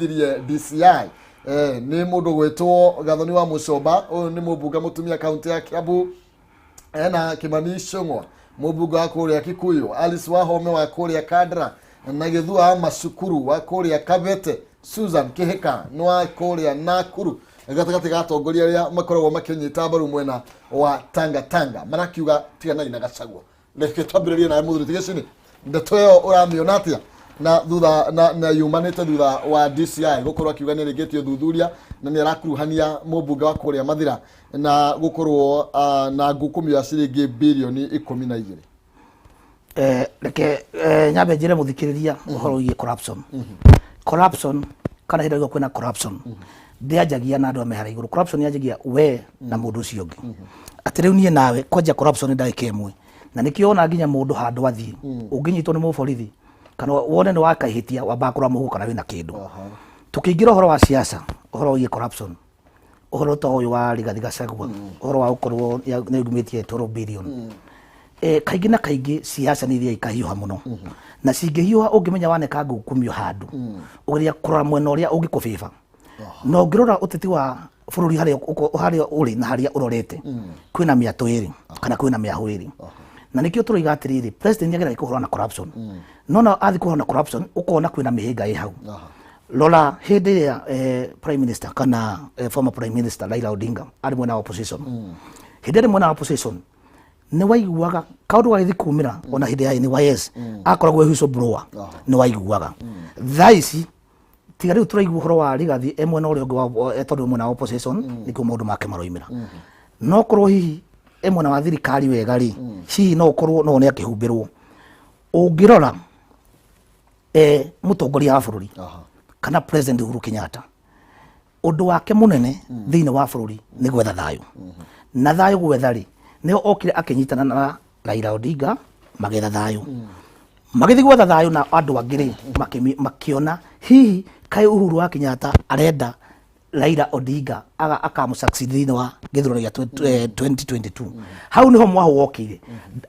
Thirie DCI nĩ mũndũ gwĩtwo Gathoni wa Mũcomba. Ũyũ nĩ mũmbunge mũtumia kaunti ya Kiambu, ena Kimani Ichung'wa, mũmbunge wa kũrĩa Kikuyu, Alice Wahome wa kũrĩa Kandra, na Gĩthua wa Macukuru wa kũrĩa Kabete, Susan Kĩhĩka nĩ wa kũrĩa Nakuru. Gatagatĩ ga atongoria arĩa makoragwo makĩnyita mbaru mwena wa Tanga Tanga marakiuga tiganai na Gachagua. Reke twambĩrĩrie nawe, mũthuri Tigicini, ndeto ĩyo ũramĩona atĩa na thutha na yumanĩte thutha wa DCI gũkorwo akiuga nĩ arĩkĩtie ũthuthuria na nĩ arakuruhania mũmbunge wa kũrĩa Mathira na gũkorwo na ngukumio ya ciringi birioni 12? Reke nyambe njĩre mũthikĩrĩria ũhoro wĩgiĩ corruption. Corruption, kana hĩndĩ ĩrĩa kwĩna corruption, ndĩanjagia na andũ a me harĩa igũrũ. Corruption yanjagia we na mũndũ ũcio ũngĩ, atĩ rĩu niĩ nawe kwanja corruption nĩ ndagĩka ĩmwe, na nĩkĩo wona nginya mũndũ handũ athiĩ ũngĩnyitwo nĩ mũborithi kana wone nĩ wakaihĩtia, wambaga kũrora mũhuko kana wĩna kĩndũ. Tũkĩingĩra ũhoro wa siasa, ũhoro wĩgiĩ corruption, ũhoro ta ũyũ wa Rigathi Gachagua, ũhoro wa gũkorwo nĩ aumĩtie 12 billion, kaingĩ na kaingĩ siasa nĩ ithiaga ikahiũha mũno, na cingĩhiũha ũngĩmenya waneka ngukumio handũ, ũgeria kũrora mwena ũrĩa ũngĩkũbĩba. Na ũngĩrora ũteti wa bũrũri, harĩa harĩa ũrĩ na harĩa ũrorete, kwĩna mĩatũ ĩrĩ kana kwĩna mĩahũ ĩrĩ, na nĩkĩo tũroiga atĩrĩrĩ, president nĩageragia kũhũrana na corruption, no na athiĩ kũhũrana na corruption ũkona kwĩna mĩhĩnga ĩ hau. Rora hĩndĩ ĩrĩa prime minister kana former prime minister Raila Odinga arĩ mwena wa opposition. Hĩndĩ ĩrĩa mwena wa opposition nĩ waiguaga kaũndũ gagĩthiĩ kumĩra, ona hĩndĩ ya NYS akoragwo e whistleblower, nĩ waiguaga. Thaa ici tiga rĩu tũraigua ũhoro wa Rigathi e mwena ũrĩa ũngĩ wa tondũ e mwena wa opposition nĩkĩo maũndũ make maroimĩra. No korwo hihi e mwena wa thirikari wega rĩ, hihi no ũkorwo no one akĩhumbĩrwo. Ũngĩrora mũtongoria wa bũrũri kana President Uhuru Kenyatta, ũndũ wake mũnene thĩinĩ wa bũrũri nĩ gwetha thayũ, na thayũ gwetha rĩ, nĩho okire akĩnyitana na Raila Odinga magetha thayũ, magĩthiĩ gwetha thayũ na andũ angĩ rĩ, makĩona hihi kaĩ Uhuru wa Kenyatta arenda Raila Odinga aga akamũ succeed thĩinĩ wa gĩthurano gĩa 2022. Hau niho mwahu wokire,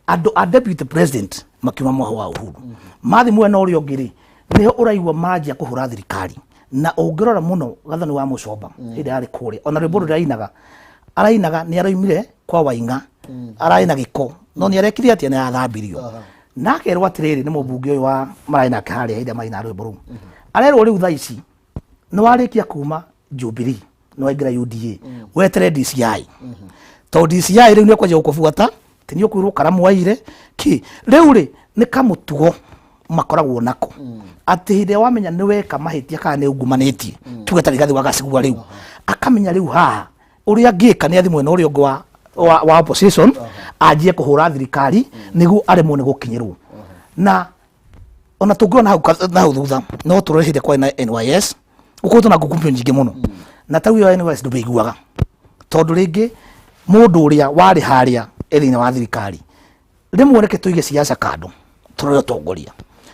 andũ a deputy president makiuma mwahu wa Uhuru mathi mwena ũrĩa ũngĩ rĩ, niho ũraigua manjia kũhũra thirikari. Na ũngĩrora mũno Gathoni wa Mũcomba hĩndĩ yarĩ kũrĩa, ona rwĩmbo rũrĩa ainaga, arainaga nĩ aroimire kwa Waing'a, ararĩ na gĩko, no nĩ arekire atĩa? Nĩ arathambirio na akerwo atĩrĩrĩ, nĩ mũmbunge ũyũ wa mararĩ nake harĩa hĩndĩ ĩrĩa marĩ na rwĩmbo rũu, arerwo rĩu thaa ici nĩ warĩkia kuma Jubilee, nĩ waingĩra UDA, wetere DCI, tondũ DCI rĩu nĩ ekwanjia gũkũbuata, ti nĩ ũkwĩrwo karamu waire ki. Rĩu rĩ, nĩ kamũtugo makoragwo nako atĩ hĩndĩ ĩrĩa wamenya nĩ weka mahĩtia kana nĩ ungumanĩtie, tuge ta Rigathi wa Gachagua, rĩu akamenya rĩu haha ũrĩa angĩka nĩ athi mwena ũrĩa ũngĩ wa opposition, anjie kũhũra thirikari nĩguo aremwo nĩ gũkinyĩrwo. Na ona tũngĩona hau na hau thutha, no tũrore hĩndĩ kwarĩ na NYS, gũkoretwo na ngukumio nyingĩ mũno, na tarĩu ĩyo NYS ndũmĩiguaga tondũ rĩngĩ mũndũ ũrĩa warĩ harĩa e thĩinĩ wa thirikari. Rĩmwe reke tũige siasa kando, tũrore ũtongoria,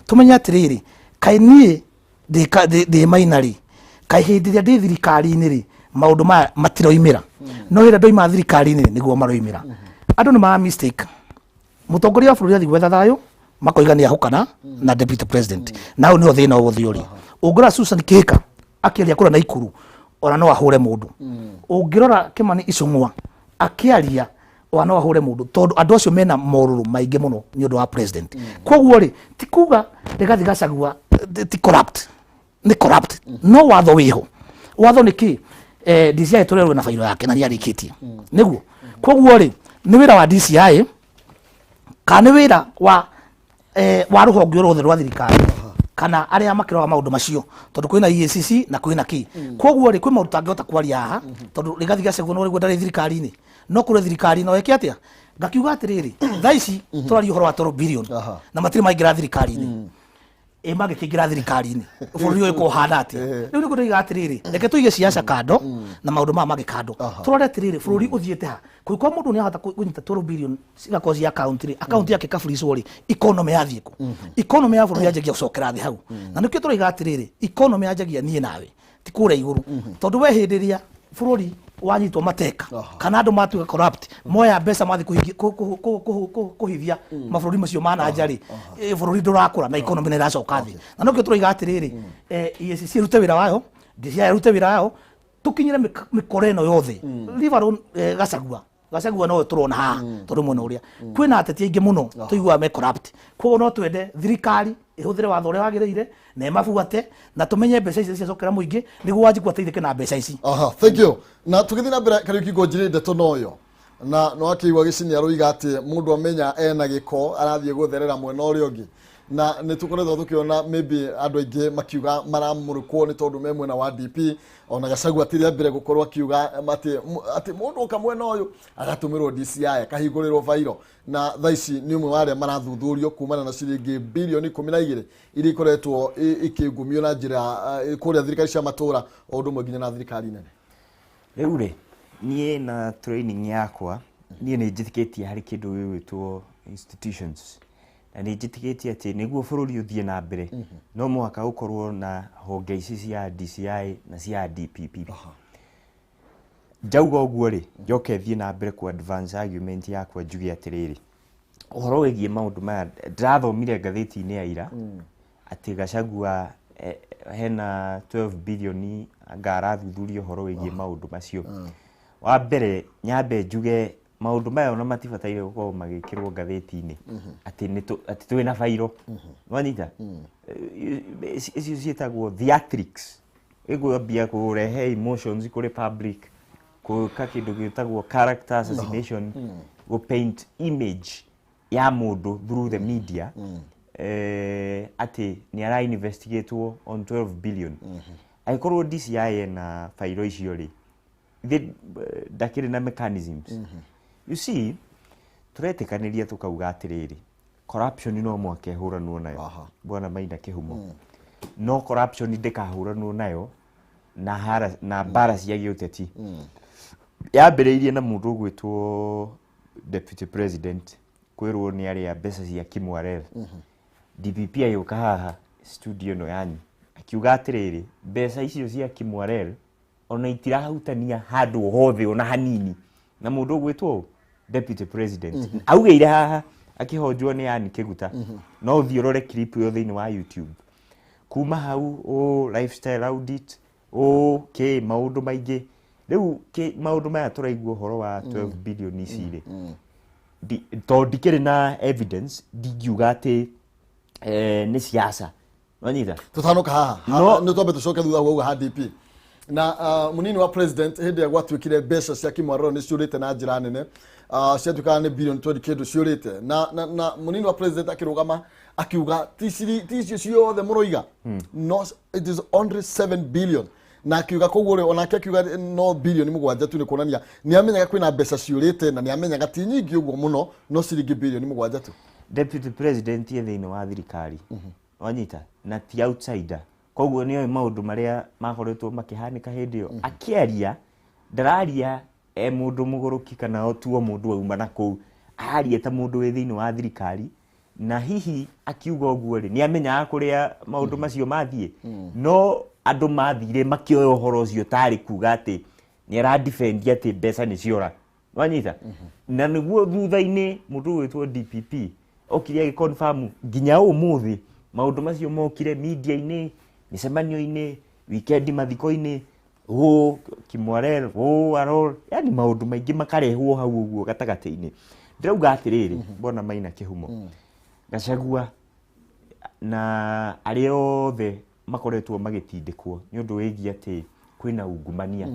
tũmenye atĩrĩrĩ, kaĩ niĩ ndĩ Maina rĩ, kaĩ hĩndĩ ĩrĩa ndĩ thirikari-inĩ rĩ, maũndũ maya matiroimĩra, no hĩndĩ ĩrĩa ndoima thirikari-inĩ rĩ, nĩguo maroimĩra. Andũ nĩ mara mistake mũtongoria wa bũrũri athiĩ gwetha thayũ, makoiga nĩ ahũkana na deputy president, na hau nĩho thĩna wothe ũrĩ. Ũngĩrora Susan Kĩhĩka akĩaria kũrĩa Naikuru, ona no ahũre mũndũ. Ũngĩrora Kimani Ichung'wa akĩaria, ona no ahũre mũndũ, tondũ andũ acio mena morũrũ maingĩ mũno nĩ ũndũ wa president. Koguo rĩ, ti kuga Rigathi Gachagua ti corrupt, nĩ corrupt, no watho wĩho. Watho nĩ kĩ? DCI tũrerwo na bairo yake na nĩ arĩkĩtie nĩguo. Koguo rĩ, nĩ wĩra wa DCI kana nĩ wĩra wa rũhonge ruothe rwa thirikari kana arĩa makĩroraga maũndũ macio, tondũ kwĩna EACC na kwĩna kĩ. Koguo rĩ, kwĩ maũndũ tangĩhota kwaria haha, tondũ Rigathi Gachagua no rĩguo ndarĩ thirikari-inĩ, no kũrĩ thirikari no ĩke atĩa? Ngakiuga atĩrĩrĩ, thaa ici tũraria ũhoro wa 12 billion na matirĩ maingĩra thirikari-inĩ. Ĩ mangĩkĩingĩra thirikari-inĩ, bũrũri ũyũ ũhana atĩa? Rĩu nĩguo ndĩiga atĩrĩrĩ, reke tũige siasa kando na maũndũ maya mangĩ kando, tũrore atĩrĩrĩ, bũrũri ũthiĩte ha? Kũngĩkorwo mũndũ nĩ ahota kũnyita 12 billion cigakorwo ci account rĩ, account yake ĩkaburicwo rĩ, economy yathiĩ kũ? Economy ya bũrũri yanjagia gũcokera thĩ hau, na nĩkĩo tũroiga atĩrĩrĩ, economy yanjagia niĩ nawe, ti kũrĩa igũrũ, tondũ we hĩndĩ ĩrĩa Bũrũri wanyitwo mateka kana andũ matuĩka corrupt, moya mbeca mathiĩ kũhithia mabũrũri macio ma na nja rĩ, bũrũri ndũrakũra na economy nĩ ĩracoka thĩ. Na nokĩo tũroiga atĩrĩrĩ, EACC ĩrute wĩra wayo, DCI ĩrute wĩra wayo, tũkinyĩre mĩkora ĩno yothe. Leave alone Gachagua. Gachagua no tũrona haha tondũ mwena ũrĩa kwĩna ateti aingĩ mũno tũiguaga me corrupt. Koguo no twende thirikari ĩhũthĩre watho ũrĩa wagĩrĩire na ĩmabuate na tũmenye mbeca ici ciacokera mũingĩ nĩguo Wanjikũ ateithĩke na mbeca ici. Aha, thank you. Na tũgĩthiĩ na mbere, Kariũki, ngũnjĩrĩ ndeto noyo na nĩ wakĩigua Gĩcini aroiga atĩ mũndũ amenya ena gĩko arathiĩ gũtherera mwena ũrĩa ũngĩ, na nĩ tũkoretwo tũkĩona maybe andũ aingĩ makiuga maramũrĩkwo nĩ tondũ me mwena wa DP. Ona Gachagua ti rĩa mbere gũkorwo akiuga atĩ mũndũ oka mwena ũyũ agatũmĩrwo DCI, akahingũrĩrwo bairo, na thaa ici nĩ ũmwe wa arĩa marathuthurio kumana na ciringi bilioni 12 iria ikoretwo ikĩngumio na njĩra kũrĩa thirikari cia matũra o ũndũ ũmwe nginya na thirikari nene. Rĩu rĩ, niĩ na training yakwa, niĩ nĩ njĩtĩkĩtie harĩ kĩndũ gĩgwĩtwo institutions, na nĩ njĩtĩkĩtie atĩ nĩguo bũrũri ũthiĩ na mbere no mũhaka ũkorwo na honge ici cia DCI na cia DPP. Njauga ũguo rĩ, njoke thiĩ na mbere ku advance argument yakwa, njuge atĩrĩrĩ, ũhoro wĩgiĩ maũndũ maya ndĩrathomire ngathĩti-inĩ ya ira atĩ Gachagua hena 12 bilioni anga arathuthuria ũhoro wĩgiĩ maũndũ macio. Wa mbere, nyambe njuge maũndũ maya ona matibataire gũkorwo magĩkĩrwo ngathĩti-inĩ atĩ atĩ twĩna bairo nwanyita. Icio ciĩtagwo theatrics, ĩgwambia kũrehe emotions kũrĩ public, gwĩka kĩndũ gĩtagwo character assassination, gũ paint image ya mũndũ through the media, atĩ nĩ ara investigatwo on 12 billion. Angĩkorwo DCI ena bairo icio rĩ, ndakĩrĩ na mechanisms. You see, tũretĩkanĩria tũkauga atĩrĩrĩ, corruption no mũhaka ĩhũranwo nayo. Bwana Maina Kĩhumo, no corruption ndĩkahũranwo nayo na hara na mbara cia gĩũteti. Yambĩrĩirie na mũndũ ũgwĩtwo deputy president kwĩrwo nĩ arĩa mbeca cia Kimwarer. DPP agĩũka haha studio ĩno yanyu akiuga atĩrĩrĩ, mbeca icio cia Kimwarer ona itirahutania handũ hothe ona hanini na mũndũ ũgwĩtwo deputy president. Augĩire haha akĩhonjwo nĩ Ann Kĩguta. No ũthiĩ ũrore clip ĩyo thĩinĩ wa YouTube. Kuma hau o lifestyle audit o kĩ maũndũ maingĩ. Rĩu maũndũ maya tũraigua ũhoro wa 12 billion ici rĩ, tondũ ndikĩrĩ na evidence, ndingiuga atĩ nĩ siasa, wanyita? Tũtanoka haha. Nĩ twambe tũcoke thutha wauga ha DP na mũnini wa president hĩndĩ ĩrĩa gwatuĩkire mbeca cia Kimwaroro nĩ ciũrĩte na njĩra nene, ciatuĩkaga nĩ bilioni 20 kĩndũ ciũrĩte, na mũnini wa president akĩrũgama akiuga ti icio ciothe mũroiga, no it is only 7 billion, na akiuga koguo rĩ, onake akiuga no bilioni 7 tu, nĩ kuonania nĩ amenyaga kwĩna mbeca ciũrĩte na nĩ amenyaga ti nyingĩ ũguo mũno, no ciringi bilioni 7 tu. Deputy president e thĩinĩ wa thirikari, wanyita, na ti outsider, koguo nĩoĩ maũndũ marĩa makoretwo makĩhanĩka hĩndĩ ĩyo. Akĩaria ndararia e mũndũ mũgũrũki kana o tu o mũndũ auma na kũu, araria ta mũndũ wĩ thĩinĩ wa thirikari, na hihi akiuga ũguo rĩ, nĩ amenyaga kũrĩa maũndũ macio mathiĩ, no andũ mathire makĩoya ũhoro ũcio tarĩ kuga atĩ nĩ aradefend atĩ mbeca nĩ ciora, wanyita? Na nĩguo thutha-inĩ mũndũ ũgwĩtwo DPP okire agĩconfirm. Nginya ũmũthĩ maũndũ macio mokire media-inĩ, mĩcemanio-inĩ, weekend mathiko-inĩ, ũ Kimwarer, ũ Aror, yani maũndũ maingĩ makarehwo hau ũguo gatagatĩ-inĩ. Ndĩrauga atĩrĩrĩ, bwana Maina Kĩhumo, Gachagua na arĩa othe makoretwo magĩtindĩkwo nĩ ũndũ wĩgiĩ atĩ kwĩna ungumania,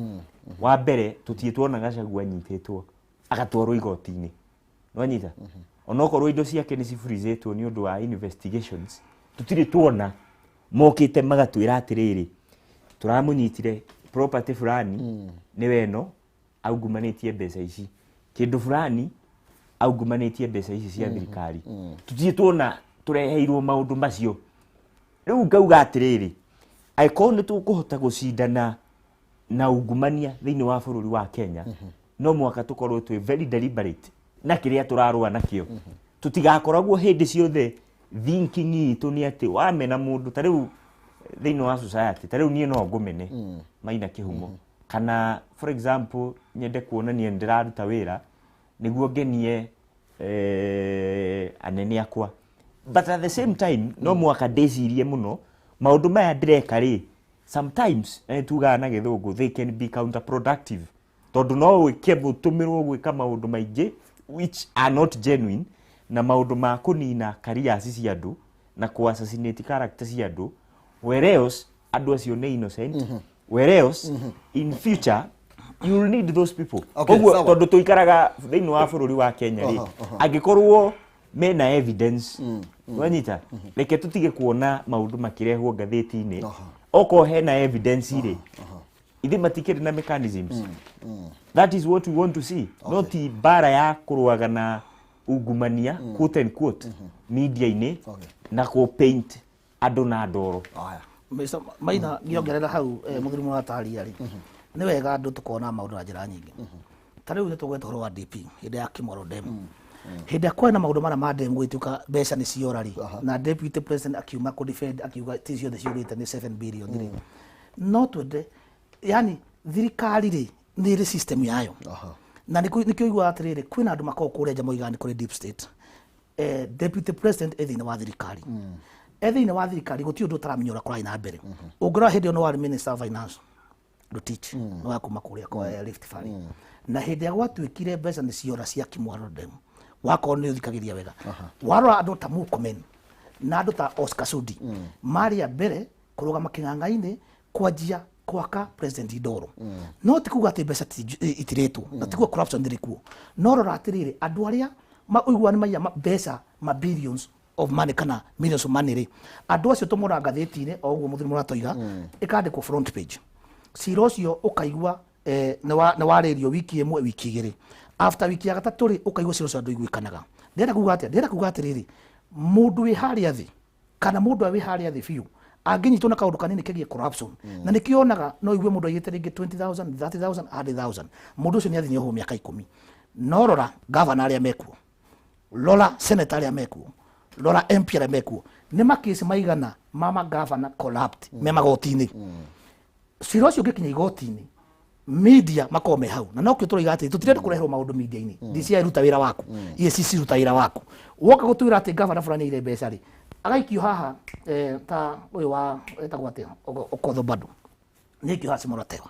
wa mbere tũtirĩ tuona Gachagua anyitĩtwo agatwarwo igoti-inĩ, nwanyita? Onokorwo indo ciake nĩ ciburizĩtwo nĩ ũndũ wa investigations, tũtirĩ tuona mokĩte magatwĩra atĩrĩrĩ, tũramũnyitire property fulani nĩwe ĩno aungumanĩtie mbeca ici, kĩndũ fulani aungumanĩtie mbeca ici cia thirikari. Tũtirĩ tuona tũreheirwo maũndũ macio. Rĩu ngauga atĩrĩrĩ, angĩkorwo nĩ tũkũhota gũcindana na ungumania thĩinĩ wa bũrũri wa Kenya, no mũhaka tũkorwo twĩ very deliberate na kĩrĩa tũrarũa nakĩo. Tũtigakoragwo hĩndĩ ciothe thinking itũ nĩ atĩ wamena mũndũ. Ta rĩu thĩinĩ wa society, ta rĩu niĩ no ngũmene Maina Kĩhumo. Kana for example nyende kuonania nĩ ndĩraruta wĩra nĩguo ngenie anene akwa, but at the same time no mũhaka ndĩcirie mũno maũndũ maya ndĩreka rĩ, sometimes tugaga na gĩthũngũ they can be counterproductive, tondũ no wĩke ũtũmĩrwo gwĩka maũndũ maingĩ which are not genuine, na maũndũ ma kũnina careers cia andũ na kũ assassinate character cia andũ, whereas andũ acio nĩ innocent, whereas in future you will need those people. Okay, Koguo sawa. tondũ tũikaraga thĩinĩ wa bũrũri wa Kenya rĩ, angĩkorwo mena evidence, wanyita, reke tũtige kuona maũndũ makĩrehwo ngathĩti-inĩ. Okorwo hena evidence rĩ, ithe matikĩrĩ na mechanisms. That is what we want to see, no ti mbara ya kũrũaga na ungumania, quote and quote, media-inĩ na kũ paint andũ na ndoro. Aya. Mr. Maina, ngĩongerera hau mũthuri mũrataria rĩ, nĩ wega andũ tũkona maũndũ na njĩra nyingĩ. Ta rĩu nĩ tũgweta ũhoro wa DP hĩndĩ ya Kimwaro Dam, hĩndĩ ĩrĩa kwarĩ na maũndũ mana ma dam gũgĩtuĩka mbeca nĩ ciora rĩ, na deputy president akiuma kũ defend akiuga ti ciothe ciũrĩte, nĩ 7 billion rĩ. No twende yani thirikari rĩ nĩ ĩrĩ system yayo, na nĩkĩo ũiguaga atĩrĩrĩ, kwĩna andũ makoragwo kũrĩa nja moigaga nĩ kũrĩ deep state. Deputy president e thĩinĩ wa thirikari, e thĩinĩ wa thirikari, gũtirĩ ũndũ ũtaramenya ũrĩa kũrathiĩ na mbere. Ũngĩrora hĩndĩ ĩyo nĩ warĩ minister of finance Rotich, nĩ wa kuma kũrĩa kwa Rift Valley, na hĩndĩ ĩrĩa gwatuĩkire mbeca nĩ ciora cia Kimwaro Dam, wakorwo nĩ ũthikagĩria wega, warora andũ ta Murkomen na andũ ta Oscar Sudi marĩ a mbere kũrũgama kĩng'ang'a-inĩ kwanjia kwaka president Ndoro. No ti kuga atĩ mbeca itirĩtwo, na ti kuga corruption ndĩrĩ kuo. No rora atĩrĩrĩ, andũ arĩa ũiguaga nĩ maiya mbeca ma billions of money kana millions of money rĩ, andũ acio tũmonaga ngathĩti-inĩ o ũguo mũthuri mũratoiga, ĩkandĩkwo front page, cira ũcio ũkaigua nĩ warĩrio wiki ĩmwe, wiki igĩrĩ, after wiki ya gatatũ rĩ, ũkaigua cira ũcio andũ iguĩkanaga. Ndĩrenda kuga atĩa? Ndĩrenda kuga atĩrĩrĩ, mũndũ wĩ harĩa thĩ kana mũndũ ũrĩa wĩ harĩa thĩ biũ angĩnyitwo na kaũndũ kanini kegiĩ corruption, na nĩkĩo onaga no igue mũndũ aiyĩte rĩngĩ 20,000, 30,000, 100,000, mũndũ ũcio nĩ athiĩ nĩohwo mĩaka 10. No rora gavana arĩa mekuo, rora senator arĩa mekuo, rora MP arĩa mekuo, nĩ makĩci maigana ma magavana corrupt me magoti-inĩ. Cira ũcio ũngĩkinya igoti-inĩ, media makorwo me hau, na nokĩo tũroiga atĩ tũtirenda kũreherwo maũndũ media-inĩ. DCI ruta wĩra waku, EACC ruta wĩra waku. Woka gũtwĩra atĩ gavana fulani aire mbeca rĩ, agaikio haha, ta ũyũ wa etagwo atĩa, Okoth bado nĩ aikio haha Simorotewa,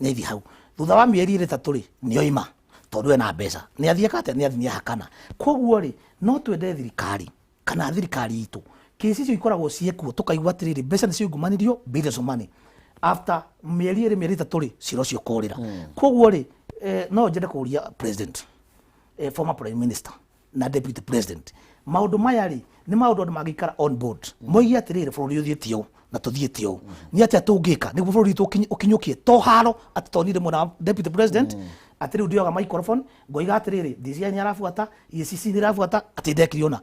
nĩ aithi hau, thutha wa mĩeri ĩrĩ ĩtatũ rĩ, nĩ oima tondũ ena mbeca, nĩ athiĩ eka atĩa, nĩ athiĩ nĩ ahakana. Koguo rĩ, no twende thirikari kana thirikari itũ kĩci icio ikoragwo ciĩkuo, tũkaigua atĩrĩrĩ, mbeca nĩ ciungumanirio, billions of money, after mĩeri 2, mĩeri 3 rĩ, cira ũcio ũkorĩra. Koguo rĩ, no njende kũria president, former prime minister na deputy president, maũndũ maya rĩ, nĩ maũndũ andũ mangĩikara on board moige atĩrĩrĩ, bũrũri ũthiĩte ũũ na tũthiĩte ũũ, nĩ atĩa tũngĩka nĩguo bũrũri witũ ũkinyũkie to haro atĩ tonire mwena wa deputy president atĩ rĩu ndĩoga microphone ngoiga atĩrĩrĩ, DCI nĩ arabuata, EACC nĩ irabuata, atĩ ndekire ona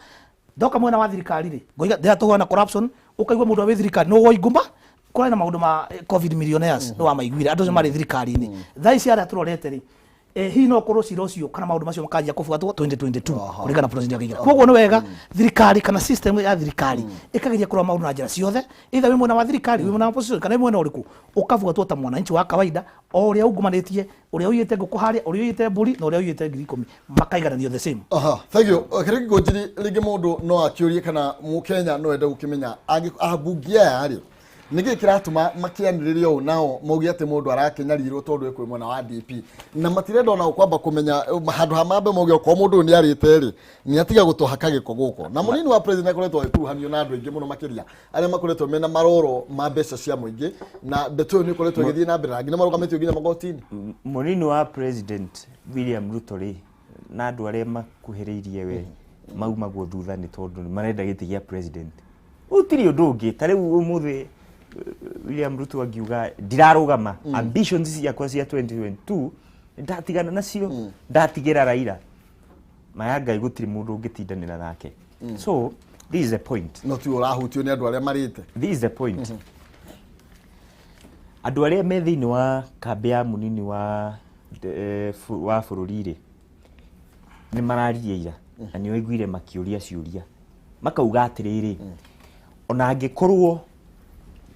ndoka mwena wa thirikari rĩ, ngoiga ndĩra tũhũra na corruption, ũkaigua mũndũ wĩ thirikari no woinguma kũrĩ na maũndũ ma covid millionaires, nĩ wamaiguire andũ acio marĩ thirikari-inĩ thaa ici arĩa tũrorete rĩ, hihi no korwo cira ũcio kana maũndũ macio makanjia kũbuatwo 2022 kũringana na president akĩingĩra. Koguo nĩ wega thirikari kana system ya thirikari ĩkageria kũrora maũndũ na njĩra ciothe, either wĩ mwena wa thirikari, wĩ mwena wa opposition, kana wĩ mwena ũrĩkũ, ũkabuatwo ta mwananchi wa kawaida, o ũrĩa ungumanĩtie, ũrĩa ũiyĩte ngũkũ harĩa, ũrĩa ũiyĩte mbũri na ũrĩa ũiyĩte 10,000, makaigananio the same. Aha, thank you. Kĩrĩa kĩngũnjiri rĩngĩ, mũndũ no akĩũrie kana mũkenya no ende gũkĩmenya ambunge aya rĩ, nĩkĩ kĩratũma makĩanĩrĩre ũũ nao mauge atĩ mũndũ arakĩnyarirwo tondũ ekwĩ mwena wa DP, na matirenda ona kwamba kũmenya, handũ ha mambe mauge okorwo mũndũ ũyũ nĩ arĩte rĩ, nĩ atiga gũtũhaka gĩko gũkũ. Na mũnini wa president akoretwo agĩkuruhanio na andũ aingĩ mũno makĩria arĩa makoretwo mena maroro ma mbeca cia mũingĩ, na ndeto ĩyo nĩ ĩkoretwo ĩgĩthiĩ na mbere na nginya marũgamĩtio nginya magoti-inĩ. Mũnini wa president William Ruto rĩ, na andũ arĩa makuhĩrĩirie we maumagwo thutha nĩ tondũ nĩ marenda gĩtĩ gĩa president, gũtirĩ ũndũ ũngĩ. Ta rĩu ũmũthĩ William Ruto angiuga ndirarũgama, ambitions ciakwa cia 2022 ndatigana nacio, ndatigĩra Raila, maya Ngai gũtirĩ mũndũ ũngĩtindanĩra nake. So this is the point. No tiwe ũrahutio nĩ andũ arĩa marĩte. This is the point. Andũ arĩa me thĩinĩ wa kambĩ ya mũnini wa bũrũri rĩ, nĩ mararirie ira na nĩ waiguire makĩũria ciũria, makauga atĩrĩrĩ, ona angĩkorwo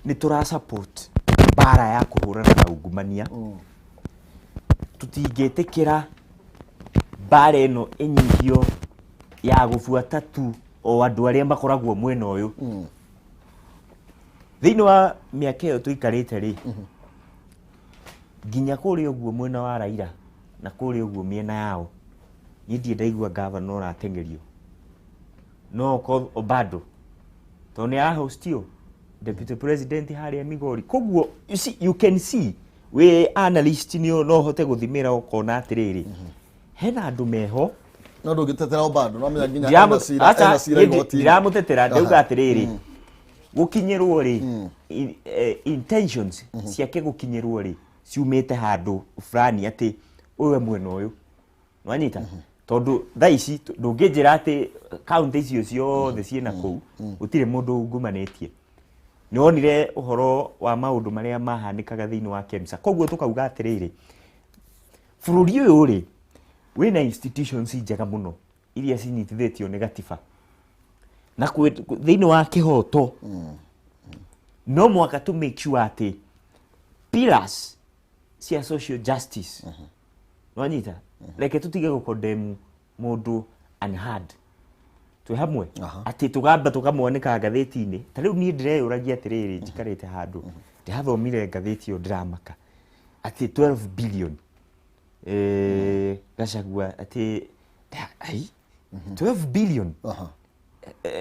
nĩ tũra support mbara. Mbara ya kũhũrana na ungumania, tũtingĩtĩkĩra mbara ĩno ĩnyihio ya gũbuata tu o andũ arĩa makoragwo mwena ũyũ. Thĩinĩ wa mĩaka ĩyo tũikarĩte rĩ, nginya kũrĩa ũguo mwena wa Raila na kũrĩa ũguo mĩena yao, niĩ ndirĩ ndaigua ngavana ũrateng'erio, no okorwo bado tondũ nĩ arahostio deputy president harĩa Migori. Koguo you see, you can see, wĩ analyst nĩ no ũhote gũthimĩra ũkona atĩrĩrĩ, hena andũ meho. No ndũngĩtetera Obado, no menya nginya ena cira, Aca, ena cira niĩ igoti-inĩ. Ndiramũtetera, ndauga atĩrĩrĩ, gũkinyĩrwo rĩ, intentions ciake gũkinyĩrwo rĩ, ciumĩte handũ fulani atĩ ũyũ e mwena ũyũ, nwanyita? Tondũ thaa ici ndũngĩnjĩra atĩ kaunti icio ciothe ciĩna kũu gũtirĩ mũndũ ungumanĩtie. Nĩ wonire ũhoro wa maũndũ marĩa mahanĩkaga thĩinĩ wa KEMSA. Koguo tũkauga atĩrĩrĩ, bũrũri ũyũ rĩ, wĩna institutions njega mũno iria cinyitithĩtio nĩ gatiba na thĩinĩ wa kĩhoto. No mwaka to make sure atĩ pillars cia social justice, nwanyita? Reke tũtige gũkondemu mũndũ unheard. Twĩ hamwe? Atĩ tũgamba tũkamwanĩka ngathĩti-inĩ. Ta rĩu niĩ ndĩreyũragia atĩrĩrĩ, njikarĩte handũ ndĩrathomire ngathĩti ĩyo, ndĩramaka atĩ 12 billion, Gachagua atĩ ai 12 billion.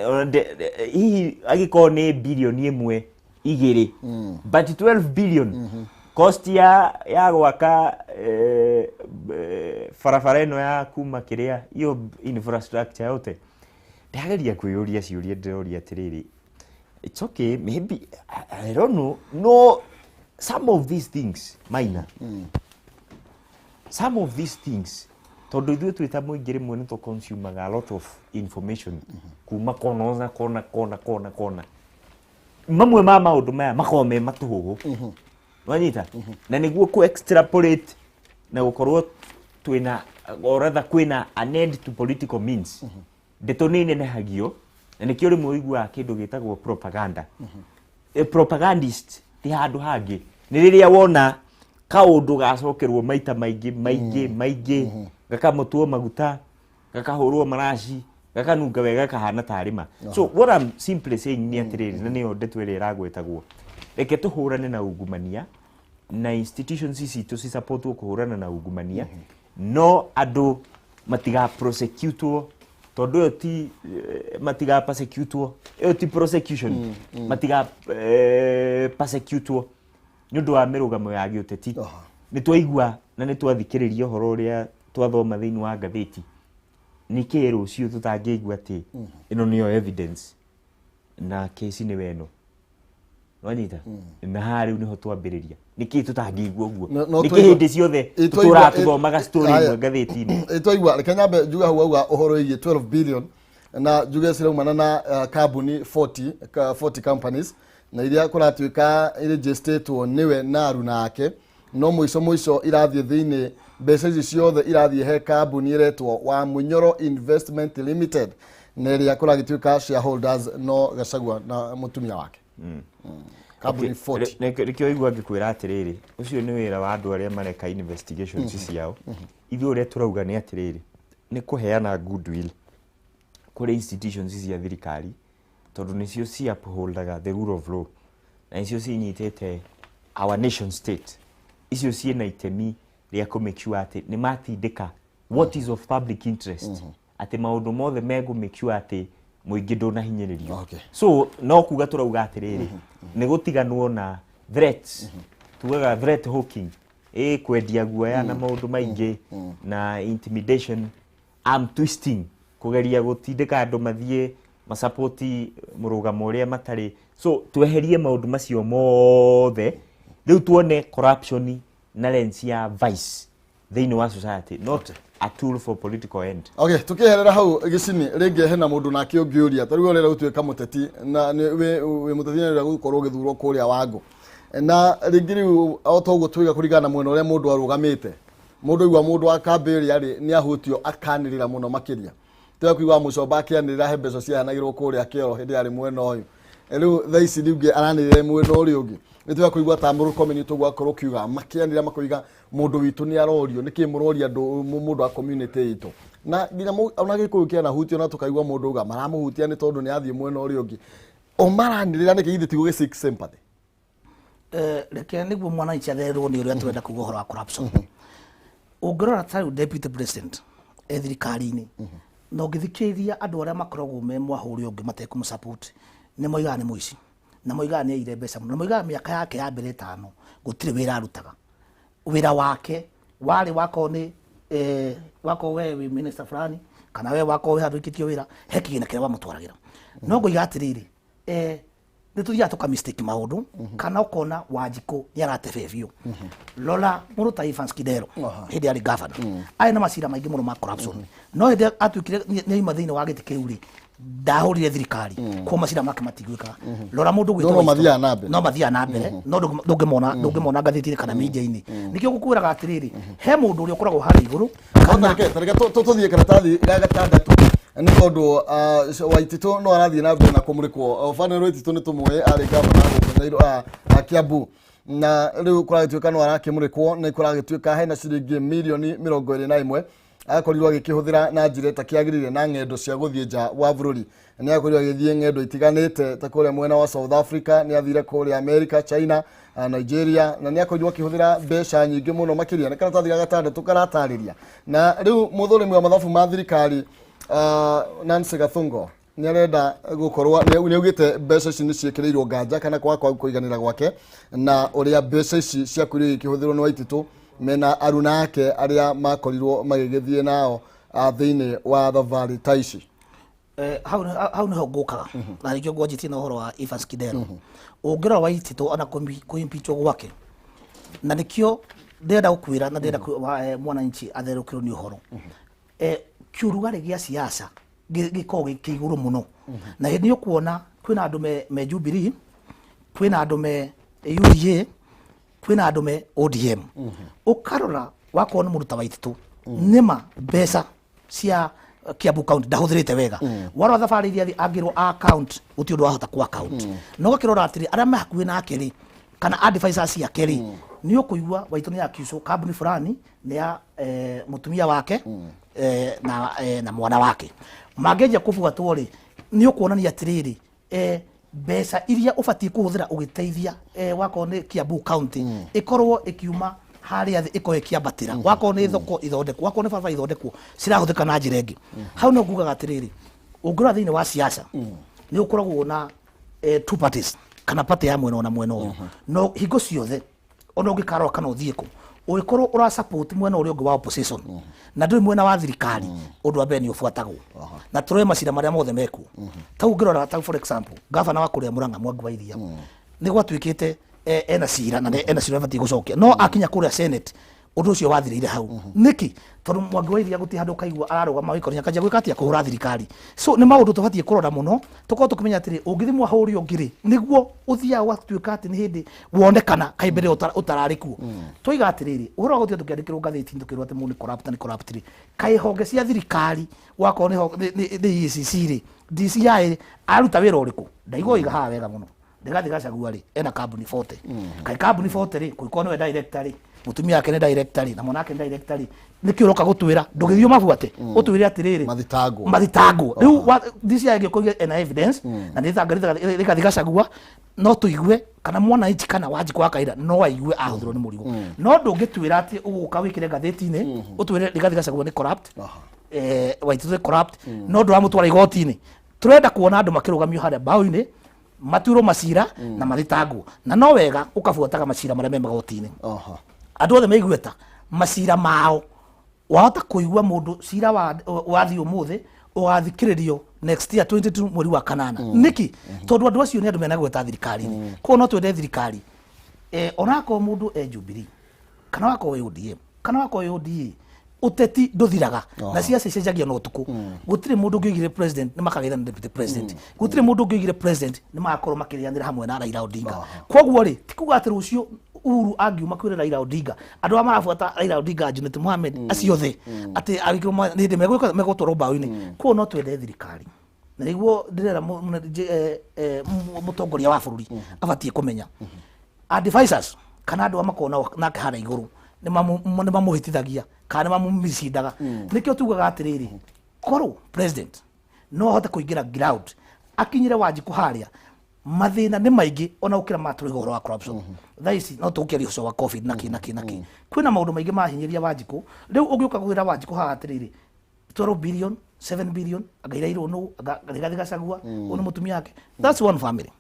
Ona hihi angĩkorwo nĩ bilioni ĩmwe igĩrĩ, but 12 billion cost ya gwaka barabara ĩno ya kuma kĩrĩa, hiyo infrastructure yote. Ndĩrageria kwĩyũria ciũria, ndĩroria atĩrĩrĩ, it's okay, maybe I don't know. No, some of these things minor, some of these things, tondũ ithuĩ twĩ ta mũingĩ rĩmwe nĩ tũ-consumaga a lot of information kuma kona na kona kona kona kona. Mamwe ma maũndũ maya makoragwo me matũhũhũ, wanyita? Na nĩguo ku extrapolate na gũkorwo twĩna, or rather kwĩna an end to political means, ndeto nĩ inenehagio, na nĩkĩo rĩmwe ũiguaga kĩndũ gĩtagwo propaganda. Propagandist ti handũ hangĩ, nĩ rĩrĩa wona kaũndũ gacokerwo maita maingĩ maingĩ maingĩ, gakamũtwo maguta, gakahũrwo maraci, gakanunga wega, gakahana tarĩ ma. So what I'm simply saying nĩ atĩrĩrĩ, na nĩyo ndeto ĩrĩa ĩragwetagwo, reke tũhũrane na ungumania na institutions citũ cisupportwo kũhũrana na ungumania, no andũ matiga prosecutwo, tondũ ĩyo ti matiga persecutwo, ĩyo ti prosecution, matiga persecutwo nĩ ũndũ wa mĩrũgamo ya gĩũteti. Nĩ twaigua na nĩ twathikĩrĩria ũhoro ũrĩa twathoma thĩinĩ wa ngathĩti. Nĩkĩ rũciũ tũtangĩigua atĩ ĩno nĩyo evidence na kesi nĩwe ĩno, wanyita? Na haha rĩu nĩho twambĩrĩria. Nĩkĩ tũtangĩigua ũguo? No Nĩkĩ hĩndĩ ciothe tũtũraga tũthomaga story Haya. ĩmwe ngathĩti-inĩ? Twaigua. Reke nyambe njuge hau auga ũhoro wĩgiĩ 12 billion, na njuge ciraumana na kambuni 40, 40 companies, na iria kũratuĩka irĩnjĩstĩtwo nĩwe na aruna ake, no mũico mũico irathiĩ thĩinĩ, mbeca ici ciothe irathiĩ he kambuni ĩretwo wa Munyoro Investment Limited, na ĩrĩa kũragĩtuĩka shareholders no Gachagua na mũtumia wake. Kambuni 40. Nĩkĩo igua ngĩkwĩra atĩrĩrĩ, ũcio nĩ wĩra wa andũ arĩa mareka investigations ciao. Ithuĩ ũrĩa tũrauga nĩ atĩrĩrĩ, nĩ kũheana goodwill kũrĩ institutions cia thirikari, tondũ nĩcio ci upholdaga the rule of law na nĩcio cinyitĩte our nation state. Icio ciĩna itemi rĩa kũ make sure atĩ nĩ matindĩka what is of public interest, atĩ maũndũ mothe megũ make sure atĩ mũingĩ ndũnahinyĩrĩrio. So no kuga tũrauga atĩrĩrĩ, nĩ gũtiganwo na threats, tugaga threat hawking, ĩ kwendia guoya na maũndũ maingĩ na intimidation, arm twisting, kũgeria gũtindĩka andũ mathiĩ masapoti mũrũgamo ũrĩa matarĩ. So tweherie maũndũ macio mothe, rĩu tuone corruption na lens ya vice thĩinĩ wa society, not a tool for political end. Okay, tukiherera hau gĩcini rĩngĩ, hena mũndũ nake ũngĩũria, ta rĩu ũrenda gũtuĩka mũteti na wĩ mũteti na ũrenda gũkorwo ũgĩthurwo kũrĩa Wangũ, na rĩngĩ rĩu o ta ũguo tuiga, kũringana na mwena ũrĩa mũndũ arũgamĩte, mũndũ aigua mũndũ wa kambĩ ĩrĩa rĩ nĩ ahutio akanĩrĩra mũno makĩria. Tũya kũigua Mũcomba akĩanĩrĩra he mbeca ciaheanagĩrwo kũrĩa kĩoro hĩndĩ yarĩ mwena ũyũ. Rĩu thaa ici rĩngĩ aranĩrĩra mwena ũrĩa ũngĩ. Nĩ tũya kũigua ta Mũrũkomeni tũguo akorwo ũkiuga makĩanĩrĩra makoiga mũndũ witũ nĩ arorio, nĩkĩ mũroria andũ mũndũ wa community itũ, na nginya ona Gĩkũyũ kĩanahutio na tũkaigua mũndũ auga maramũhutia nĩ tondũ nĩ athiĩ mwena ũrĩa ũngĩ. O maranĩrĩra nĩkĩ githĩ ti gũgĩ seek sympathy? Reke nĩguo mwananchi athererwo nĩ ũrĩa tũrenda kuga ũhoro wa corruption. Ũngĩrora ta rĩu deputy president e thirikari-inĩ, na ũngĩthikĩrĩria andũ arĩa makoragwo me mwahũ ũrĩa ũngĩ matekũmũ-support, nĩ moigaga nĩ mũici, na moigaga nĩ aire mbeca mũno, na moigaga mĩaka yake ya mbere 5 gũtirĩ wĩra arutaga. Wĩra wake warĩ wakorwo nĩ wakorwo we wĩ minister fulani, kana we wakorwo wĩ handũ wĩkĩtio wĩra, he kĩgĩna kĩrĩa wamũtwaragĩra. No ngũiga atĩrĩrĩ, nĩ tũthiaga tũka mistake maũndũ, kana ũkona Wanjikũ nĩ aratebe biũ. Rora mũndũ ta Evans Kidero, hĩndĩ arĩ governor, arĩ na macira maingĩ mũno ma corruption, no hĩndĩ atuĩkire nĩ aima thĩinĩ wa gĩtĩ kĩu rĩ, ndahũrire thirikari kuo macira make matiguĩkaga. Rora mũndũ ũgwĩtwo No, no Waitũ. Mathiaga na mbere. No mathiaga na mbere, no ndũngĩmona ngathĩti-inĩ kana media-inĩ. Nĩkĩo ngũkwĩraga atĩrĩrĩ, he mũndũ ũrĩa ũkoragwo harĩa igũrũ No kana tareke tũthiĩ karatathi ga gatandatũ, nĩ tondũ Waititũ no arathiĩ na mbere na kũmũrĩkwo. Fanel Waititũ nĩ tũmũĩ, arĩ gavana gũkũ Kiambu, na rĩu kũragĩtuĩka no arakĩmũrĩkwo, nĩ kũragĩtuĩka hena ciringi mirioni 21 akorirwo agĩkĩhũthĩra na njĩra ĩtakĩagĩrĩire na ng'endo cia gũthiĩ nja wa bũrũri. Nĩ akorirwo agĩthiĩ ng'endo itiganĩte ta kũrĩa mwena wa South Africa, nĩ athire kũrĩa America, China, Nigeria, na nĩ akorirwo akĩhũthĩra mbeca nyingĩ mũno makĩria. Nĩ karatathi ga gatandatũ karatarĩria. Na rĩu mũthũrimi wa mathabu ma thirikari Nancy Gathungo nĩ arenda gũkorwo nĩ augĩte mbeca ici nĩ ciĩkĩrĩirwo nganja kana kwaga kũiganĩra gwake na ũrĩa mbeca ici ciakorirwo igĩkĩhũthĩrwo nĩ Waititũ mena aruna ake arĩa makorirwo magĩgĩthiĩ nao thĩinĩ wa thabarĩ ta ici. Hau nĩho ngũkaga na nĩkĩo ngwanjĩtie na ũhoro wa Evans Kidero. Ũngĩrora Waititũ ona kũimpeachwo gwake, na nĩkĩo ndĩrenda gũkwĩra na ndĩrenda mwananchi atherũkĩrwo nĩ ũhoro, kĩũrugarĩ gĩa siasa gĩkoragwo gĩ igũrũ mũno, na hĩndĩ ũkuona kwĩna andũ me Jubilee, kwĩna andũ me UDA, kwĩna andũ me ODM. Ũkarora wakorwo nĩ mũndũ ta Waititũ, nĩma mbeca cia Kiambu County ndahũthĩrĩte wega. Warora thabarĩ iria angĩrwo account, gũtirĩ ũndũ wahota ku account. No ũgakĩrora atĩrĩ, arĩa me hakuhĩ nake rĩ, kana advisors ciake rĩ, nĩ ũkũigua Waitũ nĩ accuse kambuni fulani nĩ ya mũtumia wake na mwana wake. Mangĩanjia kũbuatwo rĩ, nĩ ũkuonania atĩrĩrĩ, mbeca iria ũbatiĩ kũhũthĩra ũgĩteithia wakorwo nĩ Kiambu County ĩkorwo ĩkiuma harĩa thĩ ĩkorwo ĩkĩambatĩra, wakorwo nĩ thoko ithondekwo, wakorwo nĩ barabara ithondekwo, cirahũthĩka na njĩra ĩngĩ. Hau no ngugaga atĩrĩrĩ, ũngĩrora thĩinĩ wa siasa nĩ ũkoragwo na two parties kana party ya mwena ũyũ na mwena ũyũ, no hingo ciothe ona ũngĩkarora kana ũthiĩ kũ, ũngĩkorwo ũra support mwena ũrĩa ũngĩ wa opposition na ndũrĩ mwena wa thirikari, ũndũ wa mbere nĩ ũbuatagwo na tũrore macira marĩa mothe mekuo. Tau ũngĩrora tau, for example, gavana wa kũrĩa Murang'a, Mwangi wa Iria, nĩ gwatuĩkĩte ena cira na ena cira abatiĩ gũcokia, no akinya kũrĩa Senate ũndũ ũcio wathirĩire hau. Nĩkĩ? Tondũ Mwangi wa Iria gũtirĩ handũ ũkaigua ararũgama wĩkoninya akanjia gwĩka atĩa, kũhũra thirikari. So nĩ maũndũ tũbatiĩ kũrora mũno, tũkorwo tũkĩmenya atĩrĩ, ũngĩthiĩ mwaha ũrĩa ũngĩ rĩ, nĩguo ũthiaga ũgatuĩka atĩ nĩ hĩndĩ wonekana kaĩ mbere ũtararĩ kuo. Twoiga atĩrĩrĩ, ũhoro wa gũtiga tũkĩandĩkĩrwo ngathĩti-inĩ tũkĩrwo atĩ mũndũ nĩ corrupt, nĩ corrupt rĩ, kaĩ honge cia thirikari, wakorwo nĩ EACC rĩ, DCI aruta wĩra ũrĩkũ? Ndaigua oiga haha wega mũno, Rigathi Gachagua rĩ, ena kambuni 40. Kaĩ kambuni 40 rĩ, kũngĩkorwo nĩwe director rĩ, mũtumia wake nĩ director rĩ, na mwana wake nĩ director rĩ, nĩkĩ ũroka gũtwĩra ndũgĩthiĩ ũmabuate ũtwĩre atĩrĩrĩ Mathitangwo. Mathitangwo rĩu DCI ĩngĩkorwo ena evidence na nĩ Rigathi Gachagua, no tũigue kana mwananchi kana Wanjikũ wa Kaira no aigue ahũthĩrwo nĩ mũrigo. No ndũngĩtwĩra atĩ ũgũka wĩkĩre ngathĩti-inĩ ũtwĩre Rigathi Gachagua nĩ corrupt, Waititu nĩ corrupt, no ndũramũtwara igoti-inĩ. Tũrenda kuona andũ makĩrũgamio harĩa mbaũ-inĩ, matuĩrwo macira na mathitangwo, na no wega ũkabuataga macira marĩa me magoti-inĩ. Andũ othe meiguĩta macira mao, wahota kũigua mũndũ cira wathiĩ ũmũthĩ ũgathikĩrĩrio next year 22 mweri wa kanana. Nĩkĩ? Tondũ andũ acio nĩ andũ mena gweta thirikari-inĩ. Koguo no twende thirikari, onakorwo mũndũ e Jubilee kana wakorwo wĩ ODM kana wakorwo wĩ ODA, ũteti ndũthiraga na ciaca icenjagia na ũtukũ. Gũtirĩ mũndũ ũngĩoigire president nĩ makagĩra na deputy president, gũtirĩ mũndũ ũngĩoigire president nĩ magakorwo makĩrĩanĩra hamwe na Raila Odinga. Koguo rĩ, ti kuga atĩ rũciũ Uhuru angiuma kwĩra Raila Odinga, andũ arĩa marabuata Raila Odinga, Junet Mohamed, acio othe atĩ angĩkorwo nĩ hĩndĩ megwĩka megũtwarwo mbaũ-inĩ. Koguo no twende thirikari, na nĩguo ndĩrera mũtongoria wa bũrũri abatiĩ kũmenya. Advisors kana andũ arĩa makoragwo nake harĩa igũrũ nĩ mamũhĩtithagia kana nĩ mamũmicindaga. Nĩkĩo tugaga atĩrĩrĩ, korwo president no ahote kũingĩra ground akinyĩre Wanjikũ harĩa, mathĩna nĩ maingĩ ona gũkĩra matũraiga ũhoro wa corruption. Thaa ici no tũgũkĩaria ũcio wa COVID na kĩ na kĩ na kĩ, kwĩna maũndũ maingĩ mahinyĩria Wanjikũ. Rĩu ũngĩũka kwĩra Wanjikũ haha atĩrĩrĩ, 12 billion, 7 billion, anga irairwo nũ, anga Rigathi Gachagua, ũyũ nĩ mũtumia wake, that's one family.